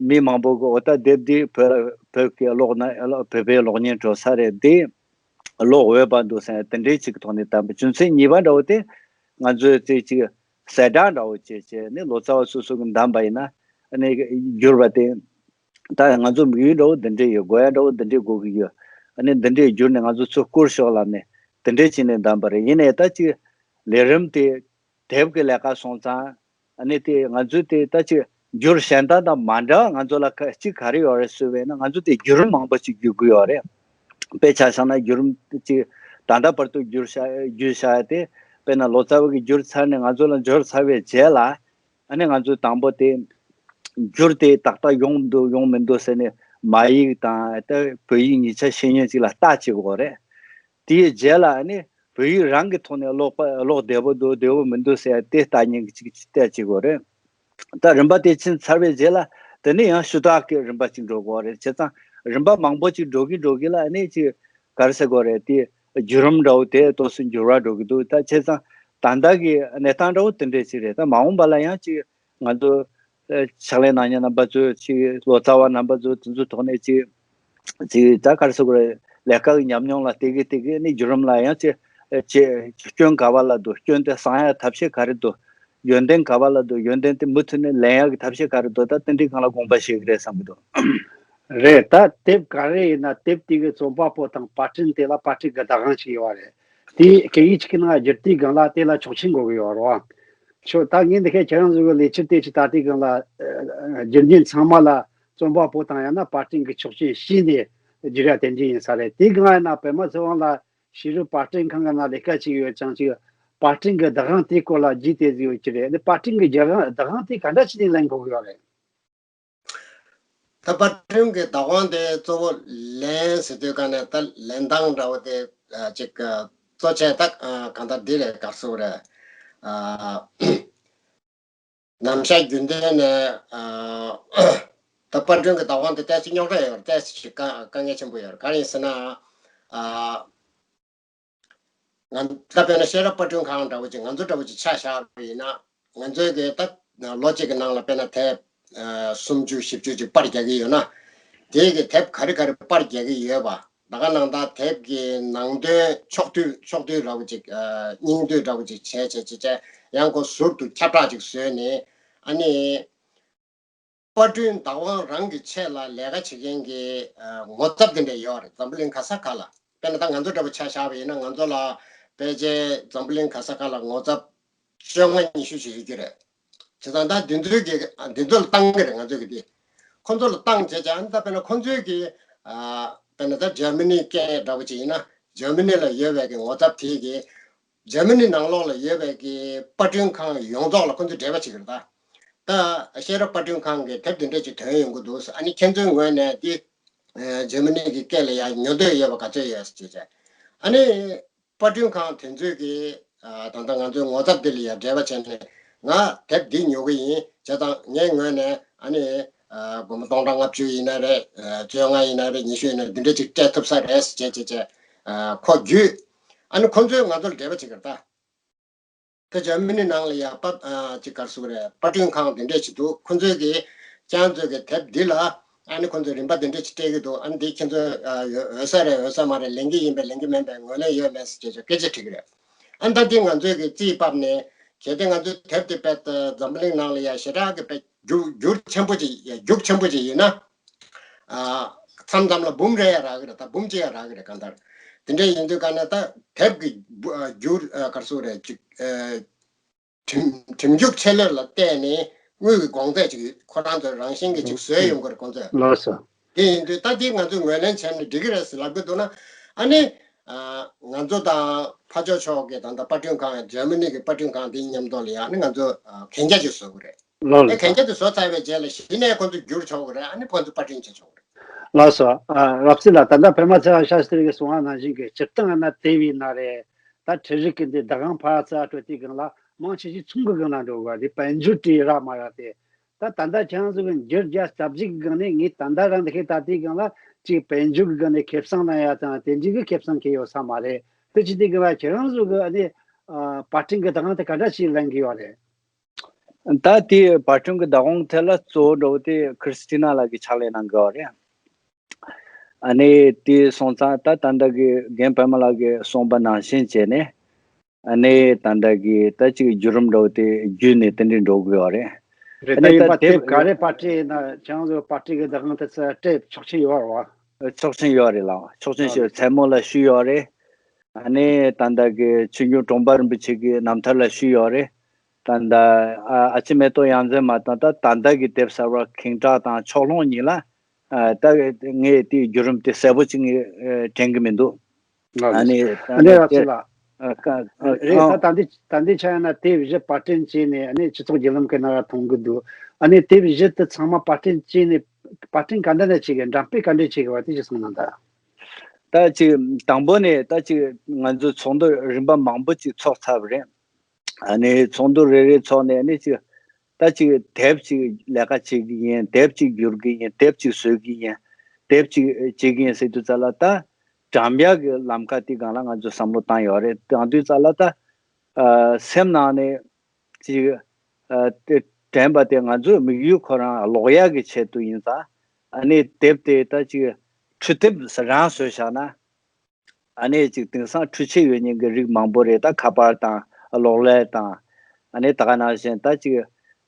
མི་མང་པོ་གི་འོ་ད་དེབ་འདི་བོད་བོད་ཀྱི་ཀློག་ན་བོད་པའི་གློག་བརྙན་འགྲོ་ས་རེད། འདི་ཀློག་འོས་པ་འདུག་ཟེར་དེ་འདྲའི་ཅིག་ཐོག་ནས་བདམས་པ། རྒྱུ་མཚན་གཉིས་པ་འདྲ་བོ་དེ་ང་ཚོས་ཅིག་ཅིག་གསལ་བསྒྲགས་འདྲ་བོ་བྱས་བྱས་ནས་ལོ་ཙཱ་བ་སོ་སོ་གི་བདམས་པ་ཡིན་ན་ཨ་ནི་བསྒྱུར་བ་དེ་ད་ང་ཚོ་དམིགས་ཡུལ་འདྲ་བོ་འདི་འདྲའི་ཡོད། དགོས་ཡ་འདྲ་བོ་འདི་འདྲའི་དགོས་ཀྱི་ཡོད། ཨ་ནི་འདི་འདྲའི་བསྒྱུར་ནས་ང་ཚོ་ཚུར་བསྐུར་ཤོག་ལབ་ནས་དེ་འདྲའི་བྱས་ནས་བདམས་པ་རེད། ཡིན་ནའི་ད་ཅིག་ལས་རིམ་དེ་དེབ་ཀྱི་ལས་ཀ་སོང་ཙང་ཨ་ནི་དེ་ང་ཚོས་དེ་ད་ཅིག་འགྱུར་གཞན་དག་དང་མ་འདྲ་བ་ང་ཚོ་ལ་ཁ་ཅིག་ག་རེ་ཡོད་རེད་ཟེར་བས་ན་ང་ཚོ་དེ་བརྒྱུད་རིམ་མང་པོ་ཅིག་བརྒྱུད་དགོས་ཡོད་རེད། དཔེ་ཆ་བཞག་ན་བརྒྱུད་རིམ་ཅིག་ད་ལྟ་བར་དུ་བརྒྱུད་བཞག་བརྒྱུད་བཞག་ཡ་དེ་དཔེར་ན་ལོ་ཙཱ་བ་གིས་བརྒྱུད་ཚར་ནས་ང་ཚོ་ལ་འབྱོར་ཚར་བའི་རྗེས་ལ་ཨ་ནི་ང་ཚོས་དང་པོ་དེ་འགྱུར་དེ་ཏག་ཏག་ཡོང་འདུག་ཡོང་མི་འདུག་ཟེར་ནས་མ་ཡིག་དང་ད་བོད་ཡིག་གཉིས་ཆ་ཤེས་མཁན་ཅིག་ལ་ལྟ་བྱེད་དགོས་རེད། དེའི་རྗེས་ལ་ཨ་ནི་བོད་ཡིག་རང་གི་ཐོག་ནས་ཀློག་པ་ཀློག་བདེ་པོ་འདུག་བདེ་པོ་མི་འདུག་ཟེར་ཡ་དེ་ལྟ་མཁན་གྱི་ཅིག་ཅིག་བལྟས་བྱེད་དགོས་རེད། ད་རིམ་པ་དེ་ཕྱིན་ཚར་བའི་རྗེས་ལ་དེ་ནས་ཡང་ཞུ་དག་གི་རིམ་པ་ཅིག་འགྲོ་དགོས་རེད། བྱས་ཙང་རིམ་པ་མང་པོ་ཅིག་འགྲོ་གི་འགྲོ་གི་ལ་ཨ་ནི་ཅིག་ག་རེ་ཟེར་དགོས་རེད། དེ་བརྒྱུད་རིམ་འདྲ་བོ་དེ་ཏོག་ཙམ་འགྱུར་བ་འགྲོ་གི་འདུག་ད་བྱས་ཙང་ད་ལྟ་གི་གནས་སྟངས་འདྲ་བོ་དེ་འདྲས་ཅིག་རེད། ད་མ་འོངས་པ་ལ་ཡང་ཅིག་ང་ཚོ་ཕྱག་ལས་གནང་མཁན་རྣམ་པ་ཚོས་ཅིག་ལོ་ཙཱ་བ་རྣམ་པ་ཚོ་དེ་ཚོའི་ཐོག་ནས་ཅིག་ཅིག་ད་ག་རེ་ཟེར་དགོས་རེད། ལས་ཀ་གི་ཉམས་མྱོང་ལ་བལྟས་གི་བལྟས་གི་ནི་བརྒྱུད་རིམ་ལ་ཡང་ཅིག་ཅིག་སྐྱོན་ག་བ་ལ་འདུག་སྐྱོན་དེ་སངས་ཡ་ཐབས་ཤེས་ག་རེ་འདུག་ཡོན་ཏན་ག་བ་ལ་འདུག་ཡོན་ཏན་དེ་མུ་མཐུད་ནས་ལེན་ཡག་གི་ཐབས་ཤེས་ག་རེ་འདུག་ད་དེ་འདྲའི་སྒང་ལ་དགོངས་པ་བཞེས་གི་རེད་བསམ་གི་འདུག་རེད། ད་དེབ་ག་རེ་ཡིན་ན་དེབ་དེ་གི་རྩོམ་པ་པོ་དང་པར་སྐྲུན་དེ་ལ་པར་སྐྲུན་གི་བདག་དབང་ཞིག་ཡོད་རེད། དེ་སྐད་ཡིག་གཅིག་གི་ནང་བསྒྱུར་དུས་སྒང་ལ་དེ་ལ་ཆོག་མཆན་དགོས་གི་ཡོད་རེད་བ། ཆོག་ད་ངས་འདི་གའི་ཁྱེད་རང་ཚོ་གི་ལས་འཆར་དེ་ཅིག་ད་ལྟའི་སྒང་ལ་ཨ་བསྒྱུར་མཁན་ཚང་མ་ལ་རྩོམ་པ་པོ་དང་ཡང་ན་པར་སྐྲུན་གི་ཆོག་མཆན་ཞུས་ནས་བསྒྱུར་ཡ་དེ་འདྲ་ཡིན་ས་རེད། དེ་སྒང་ཡིན་ན་པད་མ་ཚེ་དབང་ལགས་ཕྱི་རོལ་པར་སྐྲུན་ཁང་གི་ནང་ལས་ཀ་བྱེད་ཀྱི་ཡོད་ཙང་ཅིག་པར་སྐྲུན་གི་བདག་དབང་དེའི་སྐོར་ལ་རྒྱུས་དེ་ཟིག་ཡོད་ཀྱི་རེད། འདི་པར་སྐྲུན་གི་རྒྱལ་ཁང་བདག་དབང་དེ་ག་འདྲ་བྱས་ནས་ལེན་དགོས་ཀྱི་ཡོད་རེད། ད་པར་སྐྲུན་གྱི་བདག་དབང་དེ་གཙོ་བོ་ལེན་ཟེར་དུས་ག་ནས་ད་ལེན་སྟངས་འདྲ་བོ་དེ་ ཅིག་གཙོ་ཆེ་ད་གང་ལྟར་འདི་རེད། ག་རེ་ཟེར་དགོས་རེད། ནམ་ཞག་རྒྱུན་ལྡན་ནས་ད་པར་སྐྲུན་གྱི་བདག་དབང་དེ་ཏོག་ཙམ་རྙོག་དྲ་ཡོད་རེད། ཏོག་ཙམ་ཞིག་དཀའ་དཀའ་ངལ་ཆེན་པོ་ཡོད་རེད། ག་རེ་ཡིན་ཟེར་ན། ང་ད་དཔེར་ན་ཤེས་རབ་པར་སྐྲུན་ཁང་འདྲ་བོ་ཅིག་ང་ཚོ་འདྲ་བོ་ཅིག་ཆ་བཞག་པ་ཡིན་ན། ང་ཚོའི་གི་ད་ལོ་གཅིག་གི་ནང་ལ་དཔེར་ན་དེབ་སུམ་ཅུ་བཞི་བཅུ་ཅིག་པར་རྒྱག་གི་ཡོད་ན། དེའི་གི་དེབ་ག་རེ་ག་རེ་པར་རྒྱག་གི་ཡོད་པ། ད་ག་ནང་ད་དེབ་ཀྱི་ནང་དོན་ཕྱོགས་བསྡུས་ཕྱོགས་བསྡུས་འདྲ་བོ་ཅིག་སྙིང་བསྡུས་འདྲ་བོ་ཅིག་བྱས་བྱས་བྱས་བྱས་ཡང་ཁོ་ཟུར་དུ་ཁྱབ་བསྒྲགས་ཅིག་བཟོས་ནས། ཨ་ནི། པར་སྐྲུན་བདག་དབང་རང་གི་ཆེད་ལ་ལས་ཀ་བྱེད་མཁན་གྱི་ངོ་ཚབ་དེ་འདྲ་ཡོད་རེད། འཛམ་བུ་གླིང་ག་ས་ག་ལ། དཔེར་ན་ད་ང་ཚོ་འདྲ་པོ་ཆ་བཞག་པ་ཡིན་ན། ང་ཚོ་ལ་ཕལ་ཆེར་འཛམ་བུ་གླིང་ག་ས་ག་ལ་ངོ་ཚབ་བཅོ་ལྔ་ཉི་ཤུ་ཞིག་ཡོད་ཀྱི་རེད། བྱས་ཙང་ད་འདི་ཚོའི་གི་འདི་ཚོ་ལ་བཏང་གི་རེད། ང་ཚོའི་གི་དེ་ཁོ་ཚོ་ལ་བཏང་བྱས་ཙང་། ད་དཔེར་ན་ཁོ་ཚོའི་གི་དཔེར་ན་ད་འཇར་མ་ནི་སྐད་འདྲ་པོ་ཅིག་ཡིན་ན། འཇར་མ་ནི་ལ་ཡོད་པའི་གི་ངོ་ཚབ་དེ་གི་འཇར་མ་ནི་ནང་ལོགས་ལ་ཡོད་པའི་གི་པར་སྐྲུན་ཁང་ཡོངས་རྫོགས་ལ་ཁོ་ཚོས་འབྲེལ་བ་བྱེད་ཀྱི་རེད། ད་ད་ཤེས་རབ་པར་སྐྲུན་ཁང་གི་དེབ་འདི་འདྲས་ཅིག་ཐོན་ཡོང་གི་འདུག། ཨ་ནི་ཁྱེད་ཚོའི་ངོས་ནས་འདི་འཇར་མ་ནི་གི་སྐད་ལ་ཡང་ཉོ་འདོད་ཡོད་པ་ག་ཚོད་ཡོད་ཟེར་བྱས། ཨ་ནི་པར་སྐྲུན་ཁང་དེ་ཚོས་གི་ད་ལྟ་ང་ཚོའི་ངོ་ཚབ་འདི་ལ་ཡང་འབྲེལ་བ་བྱས་ནས། ང་དེབ་འདི་ཉོ་གི་ཡིན། བྱས་ཙང་ངའི་ངོས་ནས་ཨ་ནི། སྒོར་མོ་སྟོང་ཕྲག་ལྔ་བཅུ་ཡིན་ན་རེད། བཅོ་ལྔ་ཡིན་ན་རེད། ཉི་ཤུ་ཡིན་ན་རེད། འདི་འདྲ་ཅིག་སྤྲད་ཐུབ་ས་རེད་ཟེར་བྱས་བྱས་བྱས། ཁོ་བརྒྱུད། ཨ་ནི་ཁོ་ཚོས་ང་ཚོ་ལ་འབྲེལ་བ་བྱེད་ཀྱི་རེད་ད། ད་འཇར་མ་ནི་ནང་ལ་ཡ་པ་ཅིག་ག་རེ་ཟེར་དགོས་རེད། པར་སྐྲུན་ཁང་དེ་འདྲས་ཅིག་འདུག། ཁོ་ཚོས་གི་ཁྱེད་ཚོའི་གི་དེབ་འདི་ལ། ཨ་ནི་ཁོ་ཚོས་རིན་པ་དེ་འདྲས་ཅིག་སྤྲད་ཀྱི་འདུག། ཨ་ནི་འདི་ཁྱེད་ཚོས་འོས་ས་རེད་འོས་ས་མ་རེད། ལེན་གི་ཡིན་པས་ལེན་གི་མིན་པས་ངོས་ལེན་ཡོད་མེད་ཟེར་བྱས་བྱས་སྐད་ཆ་དྲིས་ཀྱི་རེད། ཨ་ནི་ད་འདི་ང་ཚོས་གི་རྩིས་ཕབ་ནས། གལ་ཏེ་ང་ཚོའི་དེབ་དེ་དཔེ་འཛམ་བུ་གླིང་ནང་ལ་ཡ་ཞེ་དྲག་གི་དཔེ་རྒྱུག་རྒྱུག་ཆེན་པོ་ཅིག་ཡ་རྒྱུག་ཆེན་པོ་ཅིག་ཡིན་ན། ཨ། མཚམས་མཚམས་ལ་འབུམ་རེ་ཡ་རག་གི་རེད། ད་འབུམ་གཅིག་ཡ་རག་གི་རེད། གང་ལྟར་དེ་འདྲ་ཡིན་དུས་ག་ནས་ད་དེབ་ཀྱི་འབུ་ཨ་རྒྱུག་ཨ་ག་རེ་ཟེར་དགོས་རེད། ཅིག་ཨ་ཁྲིམས་ཁྲིམས་རྒྱུག་ཆེ་ལོས་ལ་བལྟས་ནས་དངུལ་གྱི་གོང་ཚད་ཅིག་ཁོ་རང་ཚོས་རང་བཞིན་གྱིས་ཅིག་བཟོས་ཡོང་གི་རེད་ཁོང་ཚོས། ལགས་སོ། དེ་ཡིན་དུས་ད་དེ་ང་ཚོས་ངོས་ལེན་བྱས་ནས་འགྲིག་གི་རེད་ཟེར་ལབ་ཀྱི་འདུག་ན། ཨ་ནི། ཨ། ང་ཚོ་དང་ཕར་ཕྱོགས་ཕྱོགས་ཀྱི་ད་ལྟ་པར་སྐྲུན་ཁང་འཇར་མ་ནི་གི་པར་སྐྲུན་ཁང་དེའི་མཉམ་དུ་ལ་ཡ་ཨ་ནི་ང་ཚོ་ཨ་གན་རྒྱ་ཅིག་བཟོ་དགོས་རེད། ལགས་ཨ་ལགས་གན་རྒྱ་དེ་བཟོ་ཚར་བའི་རྗེས་ལ་གཞི་ནས་ཁོ་ཚོ་བསྒྱུར་ཆོག་གི་རེད། ཨ་ནི་ཁོ་ཚོ་པར་སྐྲུན་བྱེད་ཆོག་གི་རེད། ལགས་སོ། ཨ། རབ་གསལ་ལགས། ད་ལྟ་པད་མ་ཚེ་དབང་ཤཱ་སྟྲི་གིས་གསུངས་པ་ནང་བཞིན་གྱི་སྤྱིར་བཏང་ན་དེ་བས་ན་རེད། ད་འཕྲུལ་རིག་གི་འདི་བདག་དབང་ཕར་ཚུར་སྤྲོད་དུས་སྒང་ལ་མང་ཆེ་ཤོས་ཚོང་གི་སྒང་ལ་འགྲོ་དགོས་རེད། དཔལ་འབྱོར་དེ་རག་མ་རག་དེ། ད་ད་ལྟ་ཁྱེད་རང་ཚོ་གི་འགྱུར་རྒྱ་སྟབས་གཅིག་གི་སྒང་ནས། ངས་ད་ལྟ་རང་འདི་ཁའི་ལྟ་དུས་སྒང་ལ་ཅིག་དཔལ་འབྱོར་གི་སྒང་ནས་ཁེ་བཟང་གནང་ཡ་དང་དེ་འདྲའི་གི་ཁེ་བཟང་ཁེ་ཡོད་ས་མ་རེད། དེ་བྱེད་དུས་སྒང་ལ་ཁྱེད་རང་ཚོ་གི་ཨ་ནི་ཨ་པར་སྐྲུན་གི་བདག་དབང་དེ་ག་འདྲ་ཞིག་ལེན་གི་ཡོད་རེད། ད་དེ་པར་སྐྲུན་གི་བདག་དབང་ཐད་ལ་གཙོ་བོ་འདྲ་བོ་དེ་ཁི་རི་སི་ཏི་ན་ལགས་ཀྱིས་ཕྱག་ལས་གནང་གི་ཡོད་རེད། ཨ་ནི་དེ་སོང་ཙང་ད་ད་ལྟ་གི་རྒན་པད་མ་ལགས་ཀྱིས་གསུངས་པ་ནང་བཞིན་བྱས་ནས། ཨ་ནི་ད་ལྟ་གི་ད་ཅིག་བརྒྱུད་རིམ་འདྲ་བོ་དེ་བརྒྱུད་ནས་དེ་འདྲའི་འགྲོ་གི་ཡོད་རེད། རེད། ཨ་ད་ནི་ཡིན་ད་པ་དེབ་དེབ་ག་རེ་པར་སྐྲུན་ཡིན་ན་ཁྱེད་རང་ཚོ་པར་སྐྲུན་གི་བདག་དབང་དེ་ཚོ་སྤྲད་ཆོག་མཆན་ཡོད་རེད་བ། ཆོག་མཆན་ཡོད་རེད་ལགས། ཆོག་མཆན་ཨ་ཞུ་རེད། མཚན་མོ་ལ་ཞུས་ཡོད་རེད། ཨ་ནི་ད་ལྟ་གི་ཆོས་འབྱུང་གྲོང་པ་རིན་པོ་ཆེ་གི་རྣམ་ཐར་ལ་ཞུས་ཡོད་རེད། ད་ལྟ་ཨ་ཨ་ཅེ་མེ་ཏོག་ཡང་འཛིན་མ་དང་ད་ད་ལྟ་གི་དེབ་གསར་བ་ཁེངས་དྲེགས་དང་ཕྱོགས་ལྷུང་གཉིས་ལ། ཨ་ད་ངས་དེའི་བརྒྱུད་རིམ་དེ་གསལ་པོ་ཅིག་ངས་ཨ་དྲན་གི་མི་འདུག། ལགས་ཨ་ནི་ལགས། ཨ་ཨ་ནི་ནི་རབ་དེ་གསལ་ལགས། ཨ་ཀ་ཨ་རེད། ཨ་ད་ད་འདི་ད་འདི་ཆ་ཡིན་ན་དེབ་བཞི་པར་སྐྲུན་བྱས་ནས་ཨ་ནི་སྤྱི་ཚོགས་བརྒྱུད་ལམ་གྱི་ནང་ལ་མཐོང་གི་འདུག། ཨ་ནི་དེབ་བཞི་དེ་ཚང་མ་པར་སྐྲུན་བྱས་ནས་པར་སྐྲུན་ག་འདྲ་ནས་བྱེད་གི། འགྲེམས་སྤེལ་ག་འདྲས་བྱེད་གི་བ་དེ་ཅིག་གསུངས་གནང་དང་། ད་ཅིག་དང་པོ་ནས་ད་ཅིག་ང་ཚོ་ཚོགས་འདུ་རིམ་པ་མང་པོ་ཅིག་ཚོགས་ཚར་བ་རེད། ཨ་ནི་ཚོགས་འདུ་རེ་རེ་ཚོགས་ནས་ཨ་ནི་ཅིག་ད་ཅིག་དེབ་ཅིག་ལས་ཀ་བྱེད་ཀྱི་ཡིན། དེབ་ཅིག་བསྒྱུར་གྱི་ཡིན། དེབ་ཅིག་བཟོ་གི་ཡིན། དེབ་ཅིག་བྱེད་ཀྱི་ཡིན་ཟེར་དུས་ཙ་ལ་ད་འགྲེམས་ཡག་གི་ལམ་ཁ་དེ་སྒང་ལ་ང་ཚོས་བསམ་བློ་བཏང་ཡོད་རེད། བཏང་དུས་ཙ་ལ་ད་ཨ་སེམས་ནང་ནས་ཅིག་ཨ་དེ་དྲན་པ་དེ་ང་ཚོའི་དམིགས་ཡུལ་ཁོ་རང་ཀློག་ཡག་གི་ཆེད་དུ་ཡིན་ཙང་། ཨ་ནི་དེབ་དེ་ད་ཅིག་འཕྲུལ་དེབ་རང་བཟོས་བཞག་ན། ཨ་ནི་ཅིག་དེང་སང་འཕྲུལ་ཆས་ཡོད་མཁན་གྱི་རིགས་མང་པོ་རེད། ད་ཁ་པར་དང་གློག་ཀླད་དང་། ཨ་ནི་ད་ག་ནང་བཞིན་ད་ཅིག་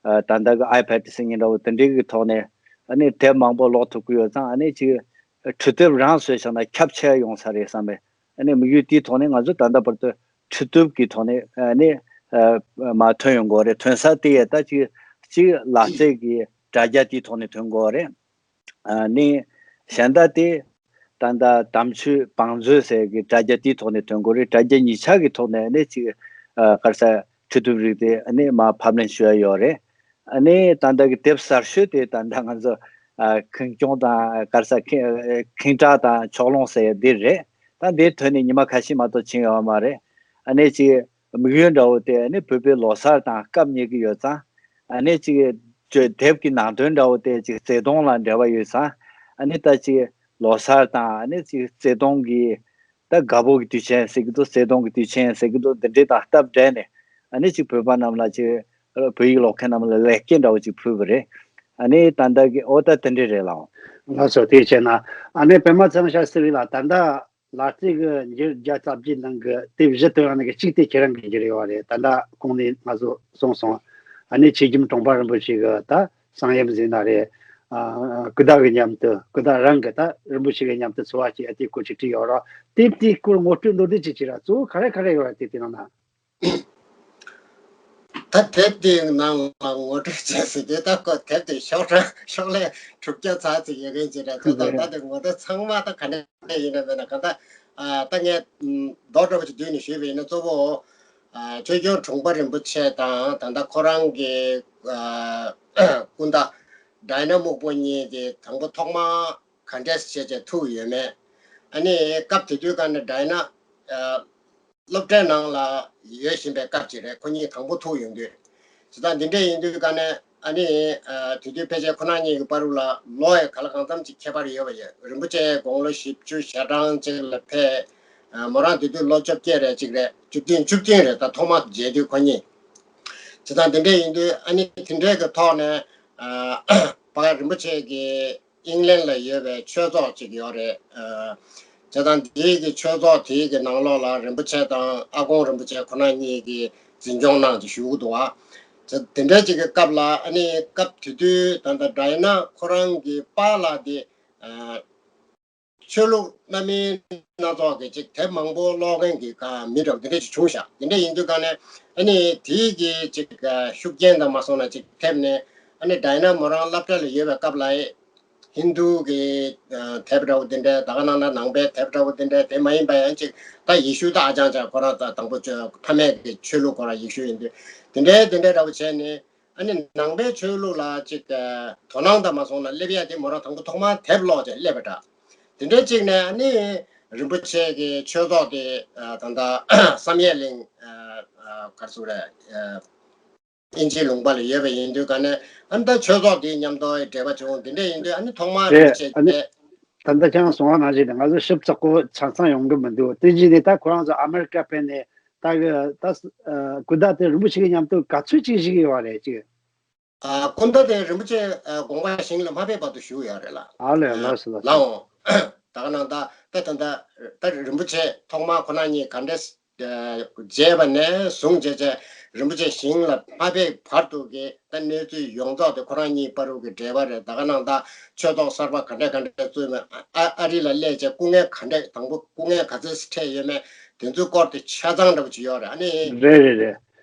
ཨ་ད་ལྟ་གི་ཨའི་པེ་ཌི་ཟེར་མཁན་འདྲ་བོ་དེ་འདྲའི་གི་ཐོག་ནས་ཨ་ནི་དེབ་མང་པོ་ཀློག་ཐུབ་ཀྱི་ཡོད་ཙང་། ཨ་ནི་ཅིག་འཕྲུལ་དེབ་རང་བཟོས་བཞག་ན་ཁྱབ་ཆེ་ཡོང་ས་རེད་བསམ་པའི་ཨ་ནི་དམིགས་ཡུལ་དེའི་ཐོག་ནས། ང་ཚོ་ད་ལྟ་བར་དུ་འཕྲུལ་དེབ་ཀྱི་ཐོག་ནས་ཨ་ནི་ཨ་མར་ཐོན་ཡོང་གི་ཡོད་རེད། ཐོན་ས་དེ་ཡང་ད་ཅིག་ཅིག་ལག་རྩལ་གྱི་དྲ་རྒྱ་དེའི་ཐོག་ནས་ཐོན་གྱི་ཡོད་རེད། ཨ་ནི་གཞན་དག་དེ་ད་ལྟ་དམ་ཆོས་བང་མཛོད་ཟེར་གྱི་དྲ་རྒྱ་དེའི་ཐོག་ནས་ཐོན་གྱི་ཡོད་རེད། དྲ་རྒྱ་གཉིས་ཆ་གི་ཐོག་ནས་ཨ་ནི་ཅིག་ཨ་ག་རེ་ཟེར། འཕྲུལ་དེབ་རིགས་དེ་ཨ་ནི་མར་ཕབ་ལེན་ཞུ་ཡ་ཡོད་རེད། ཨ་ནི་ད་ལྟ་གི་དེབ་གསར་ཤོས་དེ་ད་ལྟ་ང་ཚོ་ཨ་ཁེངས་སྐྱུང་དང་ག་རེ་ཟེར། ཁེངས་ཁེངས་དྲེགས་དང་ཕྱོགས་ལྷུང་ཟེར་ཡ་འདི་རེད། ད་འདིའི་དོན་ནི་ཉི་མ་ཁ་ཤས་མ་གཏོགས་ཕྱིན་ཡོད་མ་རེད། ཨ་ནི་ཅིག་དམིགས་ཡུལ་འདྲ་བོ་དེ་ཨ་ནི་བོད་པའི་ལོ་གསར་དང་སྐབས་ཉེ་གི་ཡོད་ཙང་། ཨ་ནི་ཅིག་དེབ་ཀྱི་ནང་དོན་འདྲ་བོ་དེ་ཅིག་བརྩེ་དུང་ལ་འབྲེལ་བ་ཡོད་ཙང་། ཨ་ནི་ད་ཅིག་ལོ་གསར་དང་ཨ་ནི་ཅིག་བརྩེ་དུང་གི་ད་དགའ་པོ་གི་དུས་ཆེན་ཟེར་གི་འདུག་བརྩེ་དུང་གི་དུས་ཆེན་ཟེར་གི་འདུག་འདི་འདྲའི་དང་སྟབས་བདེ་ནས། ཨ་ནི་ཅིག་བོད་པ་རྣམས་ལ་ཅིག་བོད་ཡིག་ཀློག་མཁན་རྣམས་ལ་ལེགས་སྐྱེས་འདྲ་བོ་ཅིག་ཕུལ་བ་རེད། ཨ་ནི་ད་ལྟ་གི་ཨོ་ད་དེ་འདྲ་རེད་ལགས། ལགས་སོ། དེ་བྱས་ན་ཨ་ནི་པད་མ་ཚེ་རིང་ཤཱ་སྟྲི་ལགས། ད་ལྟ་ལ་རྩེ་གི་འགྱུར་བརྒྱ་རྩ་བརྒྱད་ནང་གི་དེབ་བཞི་དོན་ཡང་ནི་གི་གཅིག་དེ་ཁྱེད་རང་གི་འགྱུར་ཡོད་རེད། ད་ལྟ་གོང་ནས་ང་ཚོ་གསུངས་སོང་། ཨ་ནི་ཆོས་རྒྱལ་གྲོང་པ་རིན་པོ་ཆེ་གི་ད་གསང་ཡུམ་ཟེར་ན་རེད། ཨ་ཀུན་བདག་གི་མཉམ་དུ། ཀུན་བདག་རང་གི་ད་རིན་པོ་ཆེ་གི་མཉམ་དུ་འཚོ་བ་སྐྱེལ་ཡ་དེ་སྐོར་ཅིག་བྲིས་ཡོད་རེད། དེབ་དེའི་སྐོར་ངོ་སྤྲོད་མདོར་བསྡུས་ཅིག་བྱས་ར། གཙོ་བོ་ག་རེ་ག་རེ་ཡོད་རེད། དེབ་དེ་ནང་ན། ད་དེབ་དེའི་ནང་ལ་ངོ་སྤྲོད་བྱས་ཟིན་དེ། ད་ཁོ་དེབ་དེ་ཤོག་གྲངས་ཤོག་ལྷེ་དྲུག་བརྒྱ་ཙམ་ཅིག་ཡོད་མཁན་ཅིག་རེད། དེ་དང་ད་དེ་ངོ་སྤྲོད་ཚང་མ་ད་ག་ནས་ཡིན་ན་མེད་ན། གང་ལྟར་ཨ་ད་ངས་ཨམ་རྡོག་འདྲ་པོ་ཅིག་བསྡུས་ནས་ཞུས་པ་ཡིན་ན། གཙོ་བོ་ཨ་ཆོས་སྐྱོང་དྲུང་པ་རིན་པོ་ཆེ་དང་། ད་ལྟ་ཁོ་རང་གི་ཨ་སྐུ་ཟླ་ཌའི་ན་སྨུག་པོ་གཉིས་དེ་དང་པོ་ཐོག་མ་ག་འདྲས་བྱས་བྱས་ཐུག་ཡོད་མེད། ཨ་ནི་སྐབས་དེ་དུས་ག་ནས་ཌའི་ན་ཨ་སློབ་གྲྭའི་ནང་ལ་ཡོད་བཞིན་པའི་སྐབས་ཅིག་རེད། ཁོ་གཉིས་དང་པོ་ཐུག་ཡོང་དུས། བྱས་ཙང་འདི་འདྲ་ཡིན་དུས་ག་ནས་ཨ་ནི་ཨ་དེ་དུས་ཕལ་ཆེར་ཁོ་རང་གཉིས་ཀྱི་བར་དུ་ལ་ལོ་ཡང་ག་ལ་གང་འཚམ་ཅིག་ཁྱད་པར་ཡོད་པ་ཡོད། རིན་པོ་ཆེ་དགུང་ལོ་བཞི་བཅུ་ཞེ་གྲངས་ཅིག་ལ་ཕེབས། ཨ་མོ་རང་དེ་དུས་ལོ་བཅོ་བརྒྱད་རེད་ཅིག་རེད། བཅུ་བདུན་བཅུ་བདུན་རེད། ད་ཐོག་མ་མཇལ་དུས་ཁོ་གཉིས། བྱས་ཙང་འདི་འདྲ་ཡིན་དུས་ཨ་ནི་དེ་འདྲའི་གི་ཐོག་ནས་ཨ་ཕ་རིན་པོ་ཆེ་གི་ཨིང་ལན་ལ་ཡོད་པའི་ཆོས་ཚོགས་ཅིག་ཡོད་རེད། ཨ་བྱས་ཙང་དེའི་གི་ཆོས་ཚོགས་དེའི་གི་ནང་ལོགས་ལ་རིན་པོ་ཆེ་དང་ཨ་དཀོན་རིན་པོ་ཆེ་ཁོ་རང་གཉིས་ཀྱིས་འཛིན་སྐྱོང་གནང་ཅིག་ཞུ་གི་འདུག་བ། བྱས་དེ་འདྲ་ཅིག་གི་སྐབས་ལ་ཨ་ནི་སྐབས་དེ་དུས་ད་ལྟ་ཌའི་ན་ཁོ་རང་གི་པཱ་ལགས་དེ་ཨ་ཆོས་ལུགས་སྣ་མིན་སྣ་ཚོགས་ཀྱི་ཅིག་དེབ་མང་པོ་ཀློག་མཁན་གྱི་ག་མི་འདྲ་བ་དེ་འདྲ་ཅིག་བྱུང་ཤག་དེ་འདྲ་ཡིན་དུས་ག་ནས་ཨ་ནི་དེའི་གི་ཅིག་ཤུགས་རྐྱེན་དང་མ་སོང་ན་ཅིག་ཐེབས་ནས། ཨ་ནི་ཌའི་ན་མོ་རང་སློབ་གྲྭ་ལ་ཡོད་པའི་སྐབས་ལ་ཧིན་དུ་གི་ཨ་དེབ་འདྲ་བོ་དེ་འདྲ། ད་ག་ནང་ན་ནང་པའི་དེབ་འདྲ་བོ་དེ་འདྲ། དེ་མ་ཡིན་པ་ཡང་ཅིག་ད་ཡེ་ཤུ་ད་ཨ་ཅང་ཅང་ཁོ་རང་ད་དང་པོ་ཆོས་ཕ་མེས་ཀྱི་ཆོས་ལུགས་ཁོ་རང་ཡེ་ཤུ་ཡིན་དུས། དེ་འདྲའི་དེ་འདྲའི་འདྲ་བོ་བྱས་ནས་ཨ་ནི་ནང་པའི་ཆོས་ལུགས་ལ་ཅིག་ཨ་དོ་སྣང་དང་མ་སོང་ན་སླེབས་ཡ་དེ་མོ་རང་དང་པོ་ཐོག་མར་དེབ་ཀློག་བྱས་སླེབས་པ་འདྲ། དེ་འདྲའི་ཅིག་ནས་ཨ་ནི་རིན་པོ་ཆེ་གི་ཆོས་ཚོགས་དེ་ཨ་ད་ལྟ་བསམ་ཡས་གླིང་ཨ་ཨ་ག་རེ་ཟེར་དགོས་རེད། ཨ་དབྱིན་ཇིའི་ལུང་པ་ལ་ཡོད་པ་ཡིན་དུས་ག་ནས་ཨ་ནི་ད་ཆོས་ཚོགས་དེའི་མཉམ་དུ་འབྲེལ་བ་བྱུང་། དེ་འདྲ་ཡིན་དུས་ཨ་ནི་ཐོག་མར་རེད། བྱས་ཨ་ནི་ཏེ། ད་ལྟ་ཁྱེད་རང་གསུངས་པ་ནང་བཞིན་ང་ཚོ་ཞིབ་ཚགས་པོ་ཆ་ཚང་ཡོང་གི་མི་འདུག་དེ་རྗེས་ནས་ད་ཁོ་རང་ཚོ་ཨ་མེ་རི་ཀ་ཕེབས་ནས་ད་གི་ད་ཨ་སྐུ་ཟླ་དེ་རིན་པོ་ཆེ་གི་མཉམ་དུ་ག་ཚོད་ཅིག་བཞུགས་ཡོད་པ་རེད་ཅིག་ཨ་སྐུ་ཟླ་དེ་རིན་པོ་ཆེ་ཨ་དགོངས་པ་ཞིང་ལ་མ་ཕེབས་བར་དུ་བཞུགས་ཡོད་རེད་ལ། ཨ་ལས། ལགས་སོ། ལགས་སོ། ལའོ། ད་ག་ནང་ད་ད་ད་ད་ད་རིན་པོ་ཆེ་ཐོག་མར་ཁོ་རང་གཉིས་ག་འདྲས་མཇལ་བ་ནས་བཟུང་བྱས་བྱས་རིན་པོ་ཆེ་ཞིང་ལ་མ་ཕེབས་བར་དུ་གི་ད་གནས་ཚུལ་ཡོངས་རྫོགས་དེ་ཁོ་རང་གཉིས་བར་དུ་གི་འབྲེལ་བ་རེད། ད་ག་ནང་ད་ཆོས་ཚོགས་གསར་པ་ག་འདྲས་ག་འདྲས་བཙུགས་མེད། ཨ་ཨ་རི་ལ་སླེབས་བྱས་སྐུ་ངལ་ག་འདྲས་དང་པོ་སྐུ་ངལ་ག་ཚོད་འཕྲད་ཡོད་མེད། དེ་ཚོའི་སྐོར་དེ་ཆ་ཚང་འདྲ་པོ་ཅིག་ཡོད་རེད། ཨ་ནི། རེད་རེད་རེད།